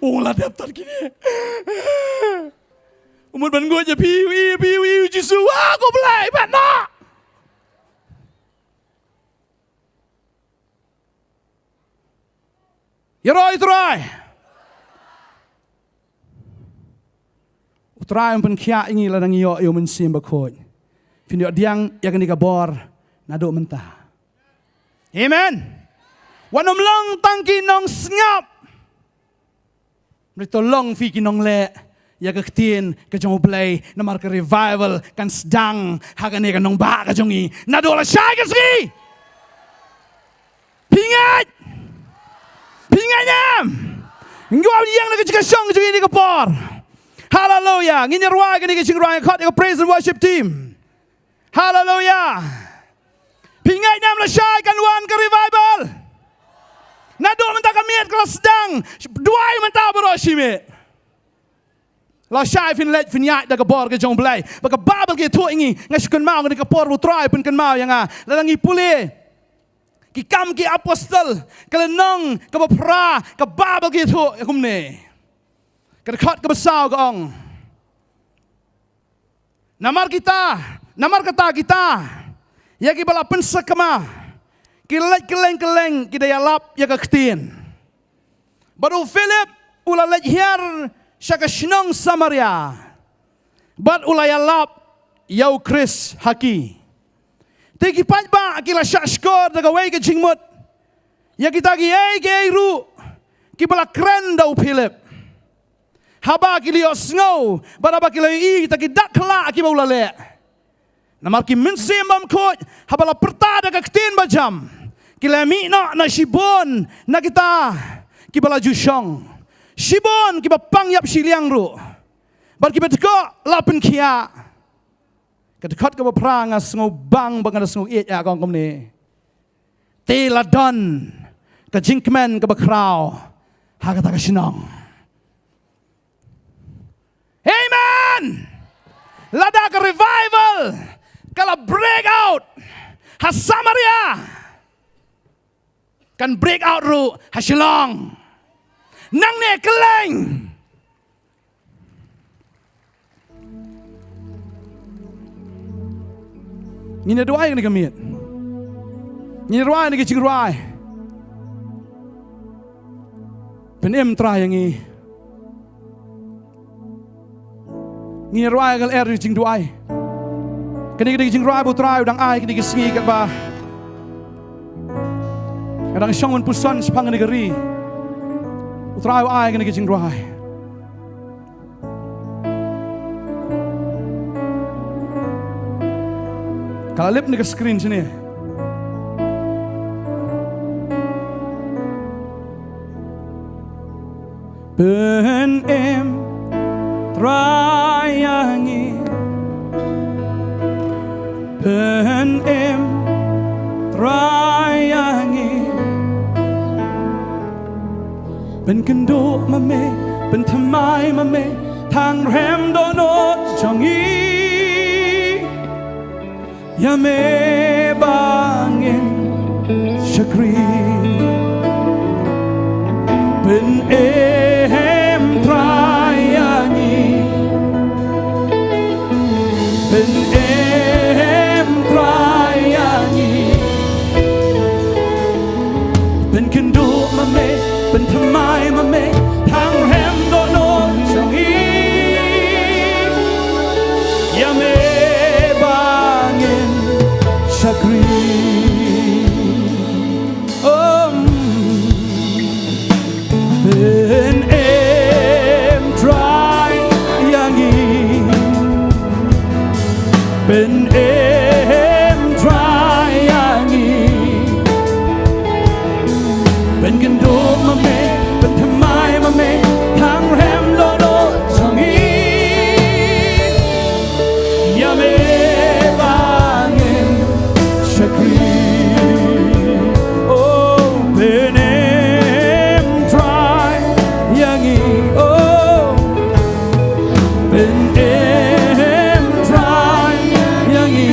U la dep tat kine. U mut ban nguid ïa phi, u i, phi, u i, u Jisu, wa, ko Blei, pat na. Ïaroh ïa u Trai. U Trai un pynkhiah ïa ngi lada ngi ïoh ïa u Mynsiem Bakhuid. Phin ïoh pdiang ïa kane ka bor naduh mynta. Amen. Wat nym long tang ki nongsngap. Mrito long phi ki nongleh ïa ka ktien ka jong U Blei, namar ka revival kan sdang ha kane ka nongbah ka jong ngi. Naduh lashai ka sngi. Phi ngeit? Phi ngeit em? Ngi wan ïeng na ka jingkyrshan ka jong ngi kane ka por. Haleluya. Ngin ïa rwai kane ka jingrwai, khot ïa ka praise and worship team. Haleluya. Phi ngeit ne em lashai kan wan ka revival? Naduh mynta ka miet ka la sdang. Duwai mynta baroh shi miet. Lashai phin leit phin ïaid da ka bor ka jong U Blei. Ba ka Baibl ka ïathuh ïa ngi, nga shu kynmaw kane ka por ba U Trai u pynkynmaw ïa nga. Lada ngi pule Ki Kam ki Apostol, ka lynnong kaba phra, ka Baibl ka ïathuh ïa kumne. Ka dkhot kaba saw ka ong, namar kita, namar kata kita, ïa kiba la pynsakma, ki leit kylleng kylleng ki da ïalap ïa ka ktien. Bad u Philip u la leit hiar sha ka shnong Samaria, bad u la ïalap ïa u Khrist ha ki. Te ki paidbah ki la shah shkor da kawei ka jingmut ïa kita kiei kiei ruh kiba la kren da u Philip. Haba ki la ïohsngew bad haba ki la ïohi ïa kita ki dak khyllah kiba u la leh, namar ki mynsiem bymkhuid, haba la pyrta da ka ktien bajam, ki la mih noh na shibun na kita kiba la ju shong. Shibun kiba pang ïap shiliang ruh, bad kiba dkoh la pynkhiah. Ka dkhot kaba phra nga sngew bang bad nga da sngew ïeit ïa kong kumne. Te la don ka jingkmen kaba khraw ha kata ka shnong. Amen. Lada ka revival ka la break out ha Samaria, kan break out ruh ha Shillong. Nangne kylleng. Ngin ïa duwai kane ka miet. Ngin ïa duwai kane ka jingrwai. Pynim Trai ïa ngi. Ngin ïa duwai ka lyer jingduwai. Kane ka dei ka jingrwai ba U Trai u dang ai kane ka sngi katba nga dang shong ban puson shaphang kane ka ri. U Trai u ai kane ka jingrwai. Ka la lip na ka screen shane. Pynim Trai ïa ngi. Pynim Trai ïa ngi. Pynkynduh ma me, pynthymmai ma me, tang rhem dohnud jong ngi. Ïa me ba ngin shakri. Pynim Trai ïa ngi. Pynim Trai ïa ngi. Pynkynduh ma me, pynthymmai ma me, tang rhem dohnud jong ngi. Ïa me ba ngin shakri. Om. Pynim Trai ïa ngi. Pynim Trai ïa ngi. Pynkynduh ma me, pynthymmai ma me, tang rhem dohnud jong ngi. Ïa me ba ngin shakri. Oh, pynim Trai ïa ngi. Oh, pynim Trai ïa ngi.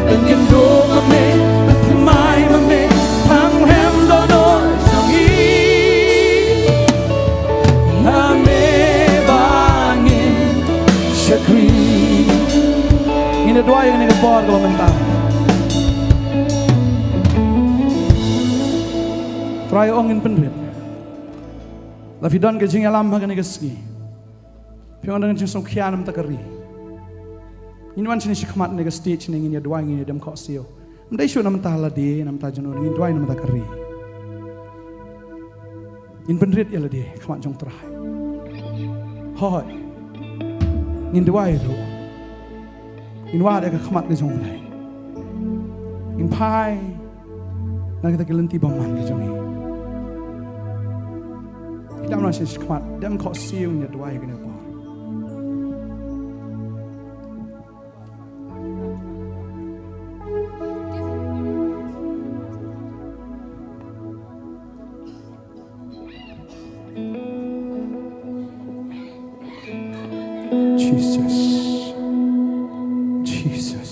Pynkynduh ma me, pynthymmai ma me, tang rhem dohnud jong ngi. Ïa me ba ngin shakri. Ngin ïa duwai ïa kane ka por kaba mynta. Trai ong ngin pynrit. La phi don ka jingïalam ha kane ka sngi. Phi ong dang jingsngewkhia na bynta ka ri. Ngin wan shane shakhmat na ka stage ne ngin ïa duwai, ngin ïa dem khohsiew. Ym dei shuh na bynta lade, na bynta jong no, ngin duwai na bynta ka ri. Ngin pynrit ïa lade ha khmat jong Trai. Hooid. Ngin duwai ruh. Ngin wad ïa ka khmat ka jong U Blei. Ngin phai na kita ki lynti bymman ki jong ngi. Ki dang nang shisha khmat, dang khohsiew, ngin ïa duwai ha kane ka por. Jesus. Jesus.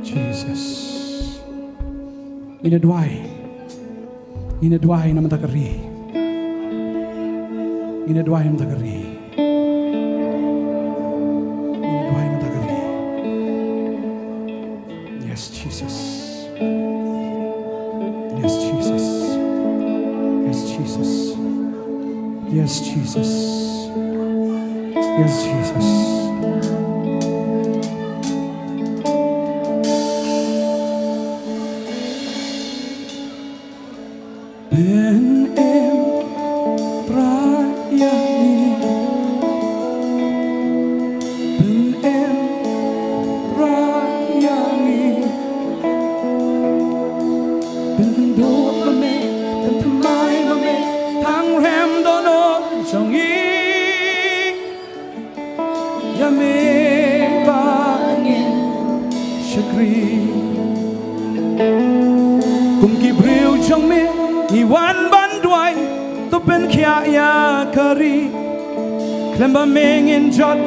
Jesus. Ngin ïa duwai. Ngin ïa duwai na bynta ka ri. Ngin ïa duwai na bynta ka ri. Ngin ïa duwai na bynta ka ri. Yes, Jesus. Yes, Jesus. Yes, Jesus. Yes, Jesus. Yes, Jesus. Pynim Trai ïa ngi. Pynim Trai ïa ngi. Pynkynduh ma me, Kum ki briew jong me ngi wan ban duwai, to pynkhiah ïa ka ri. Khlem ba me ngin jot,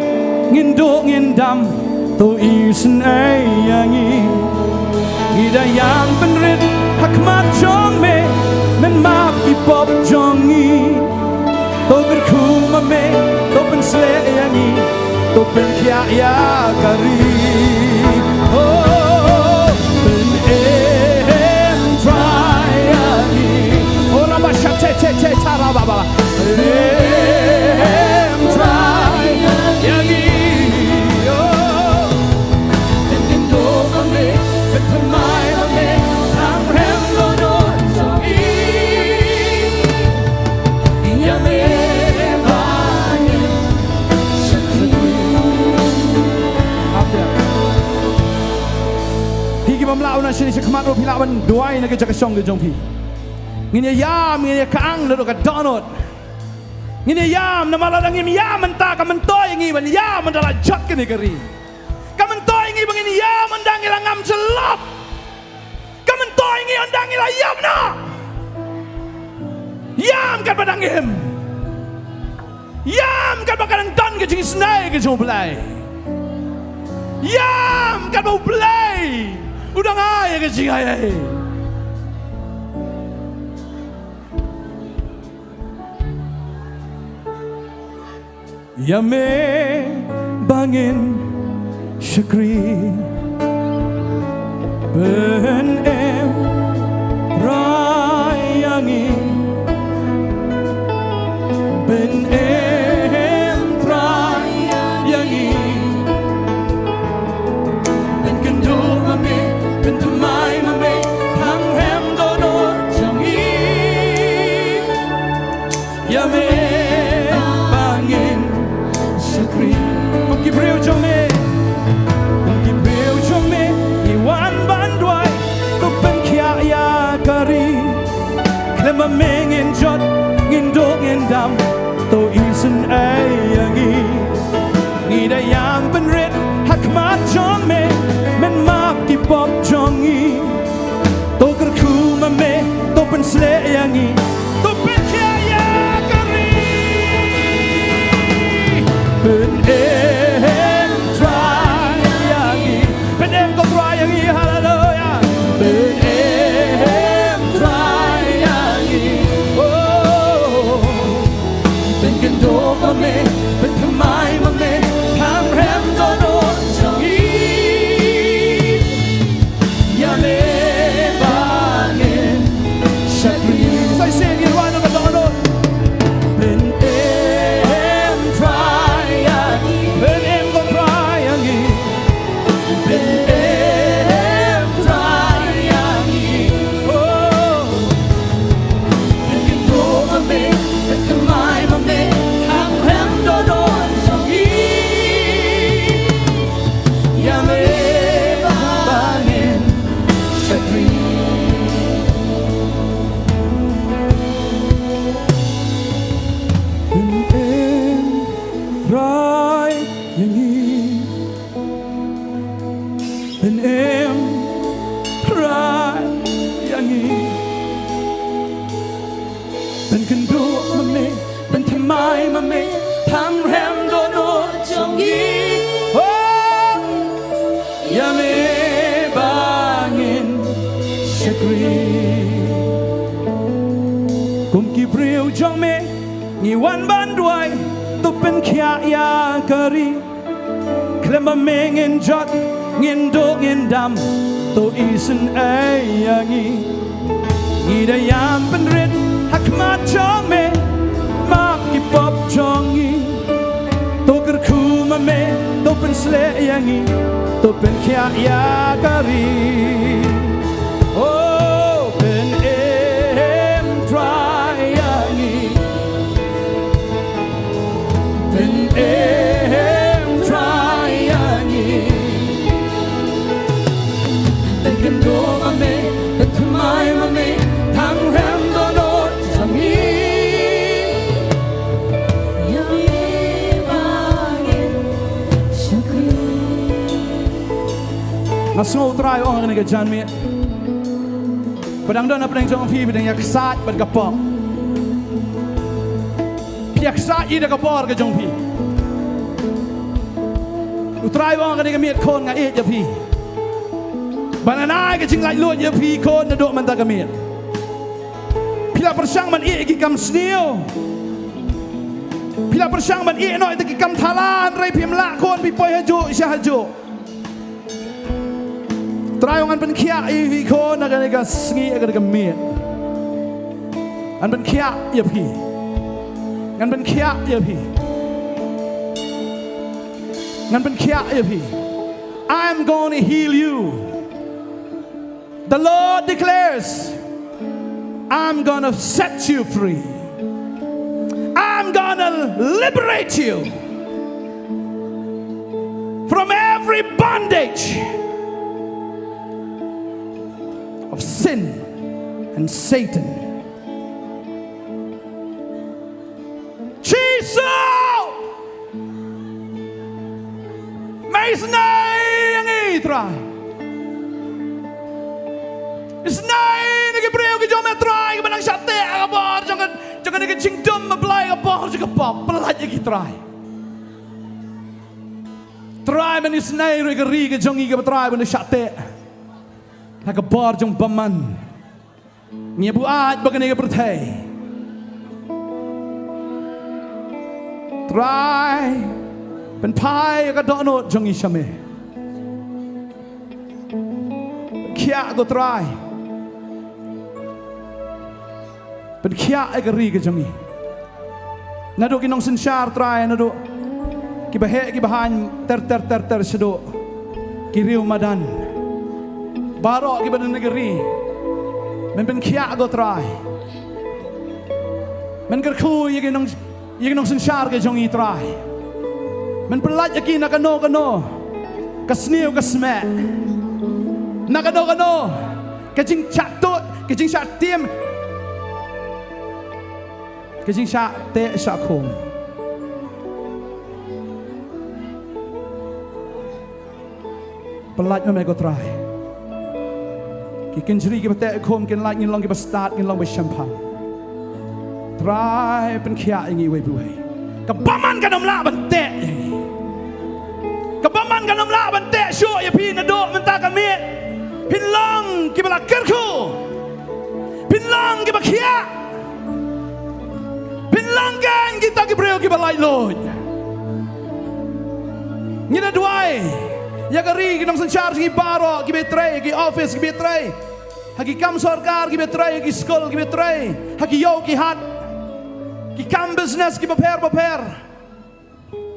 ngin duh ngin dam, to isynei ïa ngi. Ngi da ïam pynrit ha khmat jong me, men map ki pop jong ngi. To kyrkhu ma me, to pynshlei ïa ngi, to pynkhiah ïa ka ri. Oh, pynim Trai ïa ngi. Oh, raba sha te te te ta raba ba. Pynim Trai ïa ngi. Oh. Phi ki bym lah un shim shi khmat ruh phi lah ban duwai na ka jaka shong ka jong phi. Ngin ïa ïam, ngin ïa kang naduh ka dohnud. Ngin ïa ïam namar lada ngim ïam mynta ka myntoi ngi ban ïam mynta la jot kane ka ri. Ka myntoi ngi ba ngin ïam ynda ngi la ngam jyllop. Ka myntoi ngi ynda ngi la ïap noh. Ïam katba dang im. Ïam katba ka dang don ka jingisynei ka jong U Blei. Ïam katba U Blei u dang ai ka jingai. Ïa me ba ngin shakri. Pynim Trai ïa ngi. Pynim Trai ïa ngi. Pynkynduh ma me, pynthymmai ma me, tang rhem dohnud jong ngi. Ïa me ba ngin shakri. Kum ki briew jong me, kum ki briew jong me, ngi wan ban duwai, to pynkhiah ïa ka ri. Khlem ba me ngin jot, ngin duh ngin dam, to isynei ïa ngi. Ngi da ïam pynrit ha khmat jong me, men map ki pop jong ngi. To kyrkhu ma me, to pynshlei ïa ngi, to pynkhiah ïa ka ri. Pynim Trai ïa ngi. Pynim ko Trai ïa ngi, haleluya. Pynim Trai ïa ngi. Oh. Pynkynduh ma me, pynthymmai ma me, tang rhem dohnud jong ngi. Ïa me ba ngin shakri. Sa shisien ngin wan na ka dohnud. Pynim Trai ïa ngi. Pynim ko Trai ïa ngi. Pynim Trai ïa ngi. Oh. Pynkynduh ma me, pynthymmai ma me, tang rhem dohnud jong ngi. Ïa me ba ngin shakri. Pynim Trai ïa ngi. Pynim Trai ïa ngi. Pynkynduh ma me, pynthymmai ma me, tang rhem dohnud jong ngi. Oh, ïa me ba ngin shakri. Kum ki briew jong me, ngi wan ban duwai, to pynkhiah ïa ka ri. Khlem ba me ngin jot, ngin duh ngin dam, to isynei ïa ngi. Ngi da ïam pynrit ha khmat jong me, map ki pop jong ngi. To kyrkhu ma me, to pynshlei ïa ngi, to pynkhiah ïa ka ri. Oh, pynim Trai ïa ngi. Pynim Trai ïa ngi. Pynkynduh ma me, pynthymmai ma me, tang rhem dohnud jong ngi. Ïa me ba ngin shakri. Nga sngew u Trai u ong ha kane ka janmiet, ba dang don hapdeng jong phi ba dang ïa ksat bad ka pop. Phi ïa ksat ïa ka bor ka jong phi. U Trai u ong ha kane ka miet, khun, nga ïeit ïa phi. Ba ngan ai ka jinglaitluid ïa phi, khun, naduh mynta ka miet. Phi la pyrshang ban ïeh ki kam sniew. Phi la pyrshang ban ïeh noh ïa ki kam thala, hynrei phim lah, khun, phi poi hajuh sha hajuh. Trai u ong ngan pynkhiah ïa phi, khun, ha kane ka sngi, ha kane ka miet. Ngan pynkhiah ïa phi. Ngan pynkhiah ïa phi. Ngan pynkhiah ïa phi. I am gonna heal you. The Lord declares, I'm gonna set you free. I'm gonna liberate you from every bondage of sin and Satan. Jisu! Me isynei ïa ngi, Trai. Isynei ïa ki briew ki jong me, Trai, kiba dang shah teh ha ka bor jong ka, jong kane ka jingdum, me Blei, ka bor jong ka pop. Pyllait ïa ki, Trai. Trai, men isynei ruh ïa ka ri ka jong ngi, kaba, Trai, ba dang shah teh ha ka bor jong bymman. Ngi buaid ba kane ka pyrthei, Trai, pynphai ïa ka dohnud jong ngi sha me. Pynkhiah ko Trai. Pynkhiah ïa ka ri ka jong ngi. Naduh ki nongsynshar, Trai, naduh kiba heh kiba haiñ, ter ter ter ter shaduh ki riew madan, baroh kiba don ha ka ri. Men pynkhiah ko Trai. Men kyrkhu ïa ki nong, ïa ki nongsynshar ki jong ngi, Trai. Men pyllait ïa ki na kano kano ka sniew ka smeh, na kano kano ka jingshah tuh, ka jingshah tim, ka jingshah teh shah khum. Pyllait ma me ko Trai. Ki kynjri kiba teh khum kin lait, ngin long kiba stad, ngin long ba shemphang. Trai, pynkhiah ïa ngi uwei pa uwei. Ka bymman kan ym lah ban teh ïa ngi. Ka bymman kan ym lah ban teh shuh ïa phi naduh mynta ka miet. Phin long kiba la kyrkhu. Phin long kiba khiah. Phin long kein kita ki briew kiba laitluid. Ngi da duwai ïa ka ri, ki nongsynshar jong ngi baroh, kiba trei ha ki office, kiba trei ha ki kam sorkar, kiba trei ha ki skul, kiba trei ha ki ïew ki hat, ki kam business kiba pher ba pher.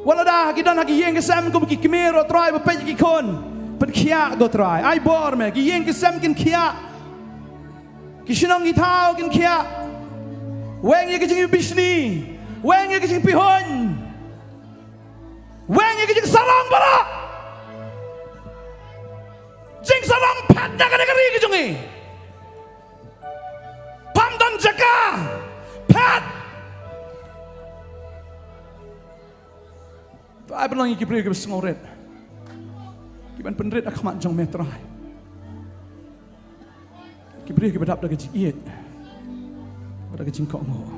Wat lada ki don ha ki ïing ki sem kum ki kmie ruh, Trai, ba peit ïa ki khun, pynkhiah ko Trai. Ai bor me, ki ïing ki sem kin khiah. Ki shnong ki thaw kin khiah. Weng ïa ka jingbishni, weng ïa ka jingpihuiñ, weng ïa ka jingsarong baroh. Jingsarong phet na kane ka ri ka jong ngi. Pham don jaka phet. Trai, pynlong ïa ki briew kiba sngewrit, kiban pynrit ha khmat jong me, Trai. Ki briew kiba dap da ka jingïeit bad da ka jingkohnguh.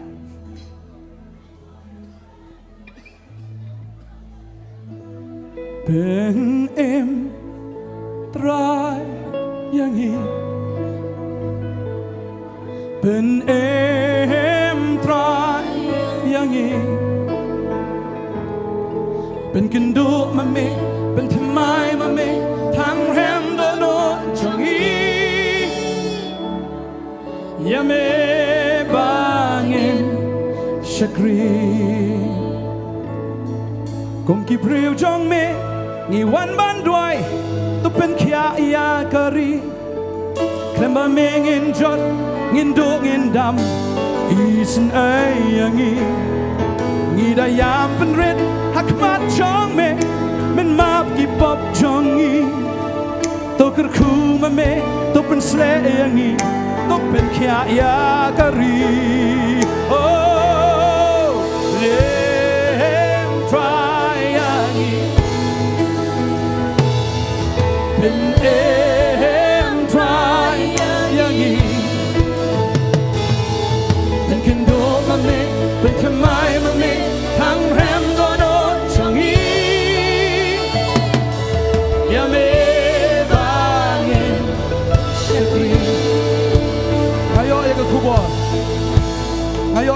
Pynim, Trai, ïa ngi. Pynim, Trai, ïa ngi. Pynkynduh ma me, pynthymmai ma me, tang rhem dohnud jong ngi. Ïa me ba ngin shakri. Kum ki briew jong me ngi wan ban duwai, to pynkhiah ïa ka ri. Khlem ba me ngin jot, ngin duh ngin dam, isynei ïa ngi. Ngi da ïam pynrit ha khmat jong me, men map ki pop jong ngi. To kyrkhu ma me, to pynshlei ïa ngi, to pynkhiah ïa ka ri. Oh, lem Trai ïa ngi. Pynim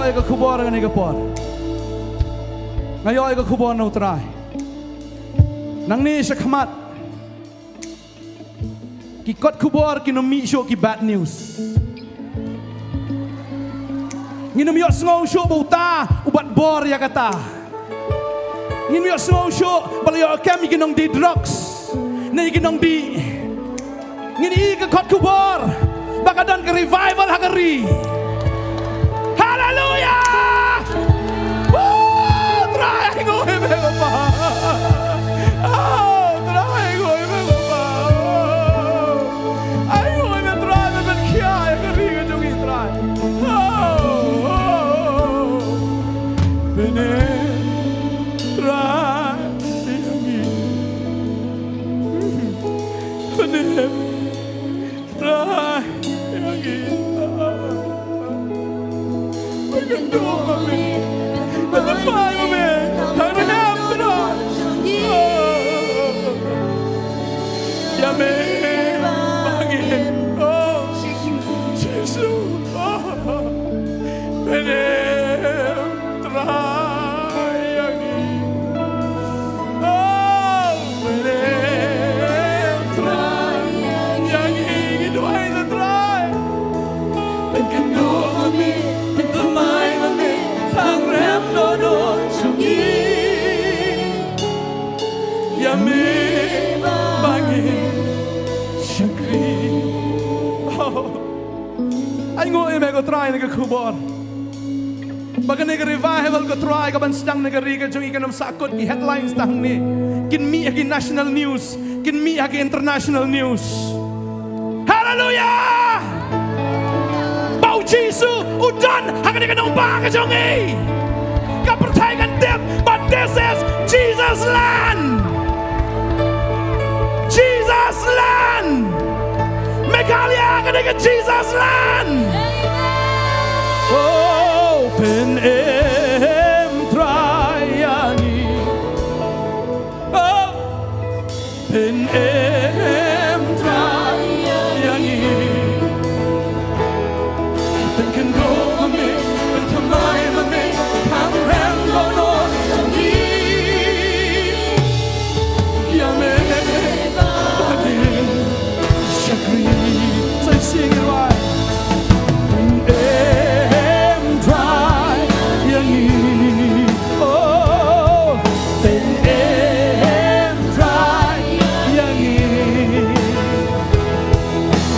Ka khubor kane ka por. Nga ïoh ïa ka khubor na u Trai. Nangne shakhmat, ki kot khubor kin ym mih shuh ki bad news. Ngin ym ïohsngew shuh ba uta u bat bor ïa kata. Ngin ym ïohsngew shuh ba la ïoh kem ïa ki nongdie drugs ne ïa ki nongdie. Ngin ïohi ka kot khubor ba ka don ka revival ha ka ri. Haleluya! Woo! Trai, ai nguh ïa me ko Pa. Oh, Trai, ai nguh ïa me ko Pa. Ai nguh ïa me Trai, me ban khia ïa ka ri ka jong ngi Trai. Oh, oh, oh. Pynim Trai ïa ngi. Pynim Trai ïa ngi. Pynkyndong ma me, pynkyndong ma me, tang rhem Trai. Ïa me ba ngin, oh, Jisu, oh, pynim Trai ïa ngi. Oh, pynim Trai ïa ngi, ngi duwai ïa Trai. Pynkynduh ma me, pynthymmai ma me, tang rhem dohnud jong ngi. Ïa me ba ngin shakri. Oh. Ai nguh ïa me ko Trai na ka khubor ba kane ka revival ko Trai ka ban sdang na ka ri ka jong ngi kan ym sahkut ki headlines tang hangne. Kin mih ha ki national news, kin mih ha ki international news. Haleluya! Ba u Jisu u don ha kane ka nongbah ka jong ngi. Ka pyrthei kan tip ba this is Jesus land. Jesus land. Meghalaya ka dei ka Jesus land. Oh, pynim Trai ïa ngi. Oh, pynim Trai ïa ngi. Pynkynduh ma me, pynthymmai ma me, tang rhem dohnud jong ngi. Ïa me ba ngin shakri. Sa shisien ngin duwai. Pynim Trai ïa ngi. Oh, pynim Trai ïa ngi.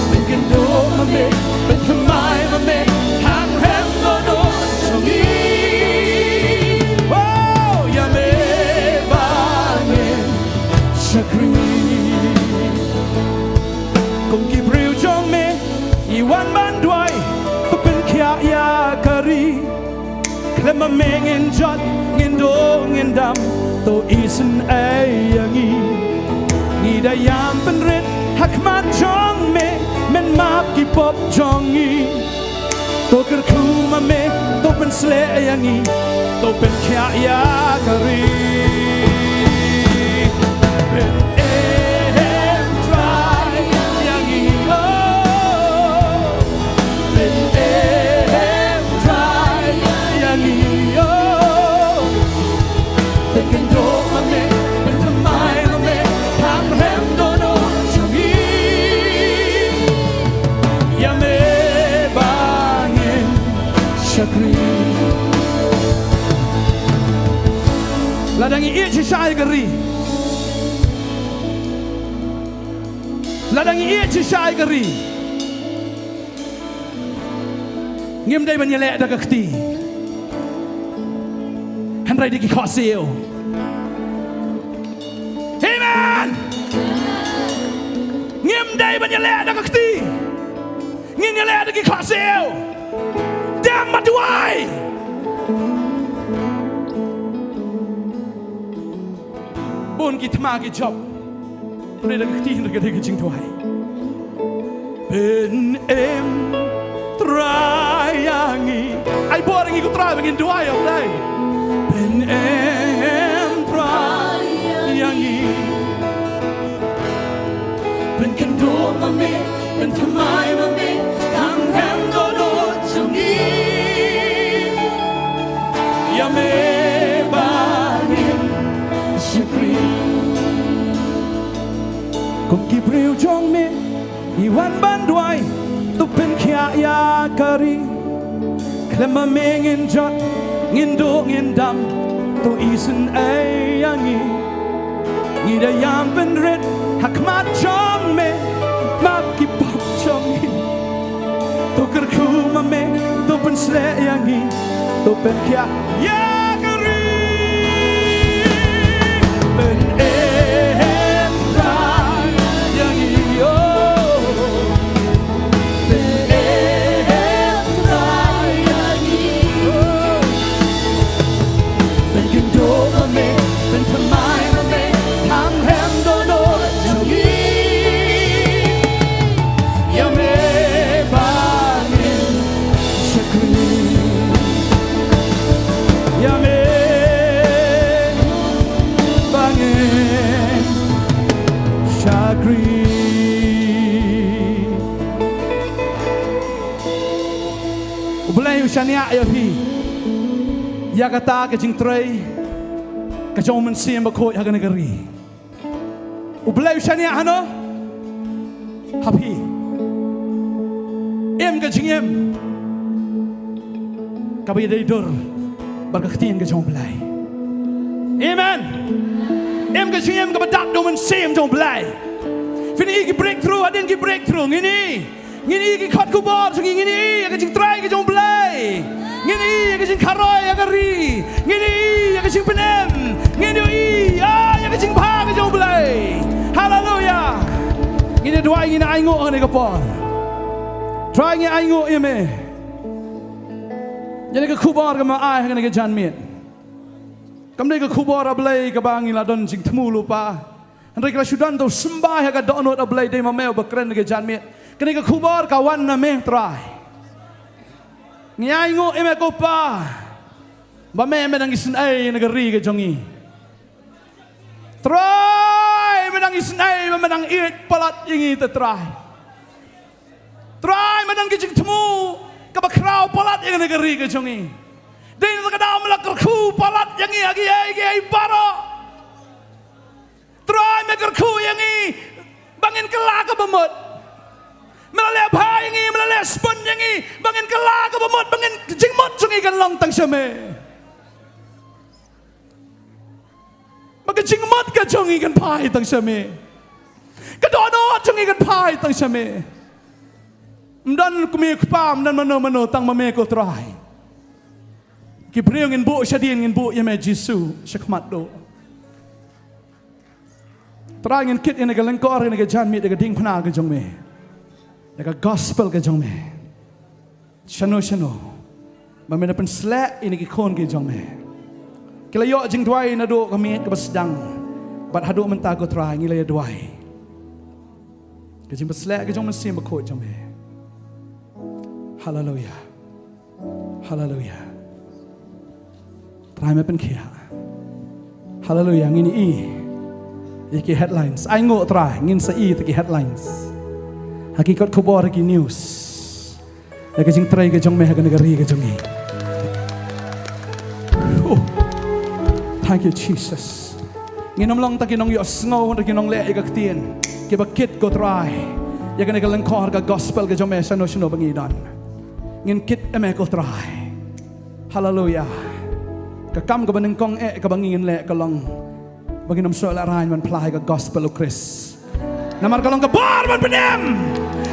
Pynkynduh ma me, pynthymmai ma me, tang rhem dohnud jong ngi. Oh, ïa me ba ngin shakri. Kum ki briew jong me ngi wan ban duwai, pynkhiah ïa ka ri. Khlem ma me ngin jot, ngin duh, ngin dam, to isynei ïa ngi. Ngi da ïam pynrit ha khmat jong me, men map ki pop jong ngi. To kyrkhu ma me, to pynshlur ïa ngi, to pynkhiah ïa ka ri. Pynim Trai ïa ngi, oh. Pynim Trai ïa ngi, oh. Pynkynduh ma me, pynthymmai ma me, tang rhem dohnud jong ngi. Ïa me ba ngin shakri. Lada ngi ïeit shisha ïa ka ri. Lada ngi ïeit shisha ïa ka ri. Ngim dei ban ïaleh da ka kti. Hynrei da ki khohsiew. Amen. Ngim dei ban ïaleh da ka kti. Ngin ïaleh da ki khohsiew. Dem bad duwai. Bun ki thma ki jop. Hynrei da ka kti, hynrei ka dei ka jingduwai. Pynim Trai ïa ngi. Ai bor ïa ngi ko Trai ba ngin duwai ïa U Blei. Pynim Trai ïa ngi. Pynkynduh ma me, pynthymmai ma me, tang rhem dohnud jong ngi. briew jong me, ngi wan ban duwai, to pynkhiah ïa ka ri. Khlem ma me ngin jot, ngin duh ngin dam, to isynei ïa ngi. Ngi da ïam pynrit ha khmat jong me, map ki pop jong ngi. To kyrkhu ma me, to pynshlur ïa ngi, to pynkhiah ïa ka ri. Pynem Trai ïa ngi, oh. Pynem Trai ïa ngi, oh. Pynkynduh ma me, pynthymmai ma me, tang rhem dohnud jong ngi. Ïa me ba ngin shakri. Ïa me ba ngin shakri. U Blei u shaniah ïa phi ïa kata ka jingtrei ka jong u Mynsiem Bakhuid ha kane ka ri. U Blei u shaniah hano? Ha phi. Im ka jingim kaba ïadei dur bad ka ktien ka jong u Blei. Amen. Im ka jingim kaba dap da u Mynsiem jong u Blei. Phin ïohi ki breakthrough, hadien ki breakthrough ngin ïohi. Ngin ïohi ki khot khubor jong ngi, ngin ïohi ïa ka jingtrei ka jong u Blei. Ngin ïohi ïa ka jingkharoi ïa ka ri. Ngin ïohi ïa ka jingpynim. Ngin ïohi ïa ka jingbha ka jong u Blei. Haleluya. Ngin ïa duwai, ngin ïa ainguh ha kane ka por. Trai, ngi ainguh ïa me. Ïa kane ka khubor kaba me ai ha kane ka janmiet. Kam dei ka khubor, ah Blei, kaba ngi la don jingthmu lypa. Hynrei ka la shu don, to symbai ha ka dohnud, ah Blei, dei ma me uba kren ha ka janmiet. Kane ka khubor ka wan na me, Trai. Ngi ainguh ïa me ko Pa, ba me, me dang isynei ïa ka ri ka jong ngi. Trai, me dang isynei, me dang ïeit palat ïa ngi te, Trai. Trai, me don ka jingthmu kaba khraw palat ïa kane ka ri ka jong ngi. Dei na kata ka daw me la kyrkhu palat ïa ngi ha kiei kiei baroh. Trai, me kyrkhu ïa ngi ba ngin kylla kaba mut. Me la leh bha ïa ngi, me la leh spun ïa ngi ba ngin kylla kaba mut, ba ngin, ka jingmut jong ngi kan long tang sha me. Ba ka jingmut ka jong ngi kan phai tang sha me. Ka dohnud jong ngi kan phai tang sha me. Ym don kmie kpa, ym don mano mano, tang ma me ko Trai. Ki briew ngin buh shadien, ngin buh ïa me Jisu shakhmat duh. Trai, ngin kit ïa kane ka lyngkor, ïa kane ka janmiet, ïa ka diengphna ka jong me, ïa ka gospel ka jong me. Shano shano ba me da pynsleh ïa kine ki khun ki jong me. Ki la ïoh jingduwai naduh ka miet kaba sdang bad haduh mynta ko Trai, ngi la ïa duwai. Ka jingpynsleh ka jong u Mynsiem Bakhuid jong me. Haleluya. Haleluya. Trai, me pynkhiah. Haleluya. Ngin ïohi ïa ki headlines. Ainguh Trai, ngin sa ïohi ïa ki headlines ha ki kot khubor, ha ki news, ïa ka jingtrei ka jong me ha kane ka ri ka jong ngi. Oh. Thank you, Jesus. Ngin ym long tang ki nongïohsngew, tang ki nongleh ïa ka ktien, kiba kit ko Trai ïa kane ka lyngkor ka gospel ka jong me shano shano ba ngi don. Ngin kit ïa me ko Trai. Haleluya. Ka kam kaba nyngkong eh kaba ngi ngin leh ka long ba ngin ym sngewlehraiñ ban phla ïa ka gospel u Khrist. Namar ka long ka bor ban pyndem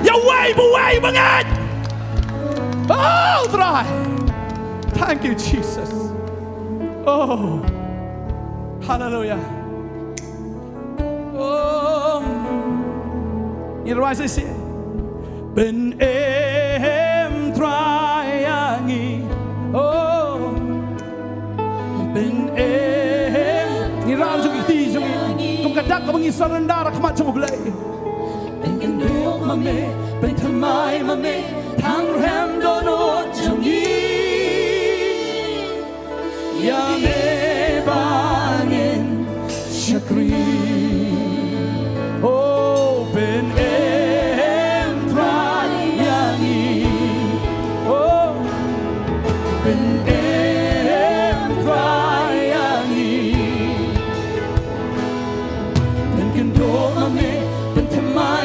ïa uwei pa uwei ba ngeit. Oh Trai. Thank you, Jesus. Oh. Haleluya. Oh. Ngin rwai shisien. Pynem Trai ïa ngi. Oh. Pynem. Ngi rah jong ki kti jong ngi kum ka dak kaba ngi surrender ha khmat jong U Blei. Pynkynduh ma me, pynthymmai ma me, tang rhem dohnud jong ngi. Ïa me ba ngin shakri. Oh, pynem Trai ïa ngi. Oh, pynem Trai ïa ngi. Pynkynduh ma me, pynthymmai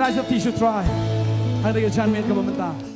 Sa ti shu trai. Hynrei ka janmiet kaba mynta.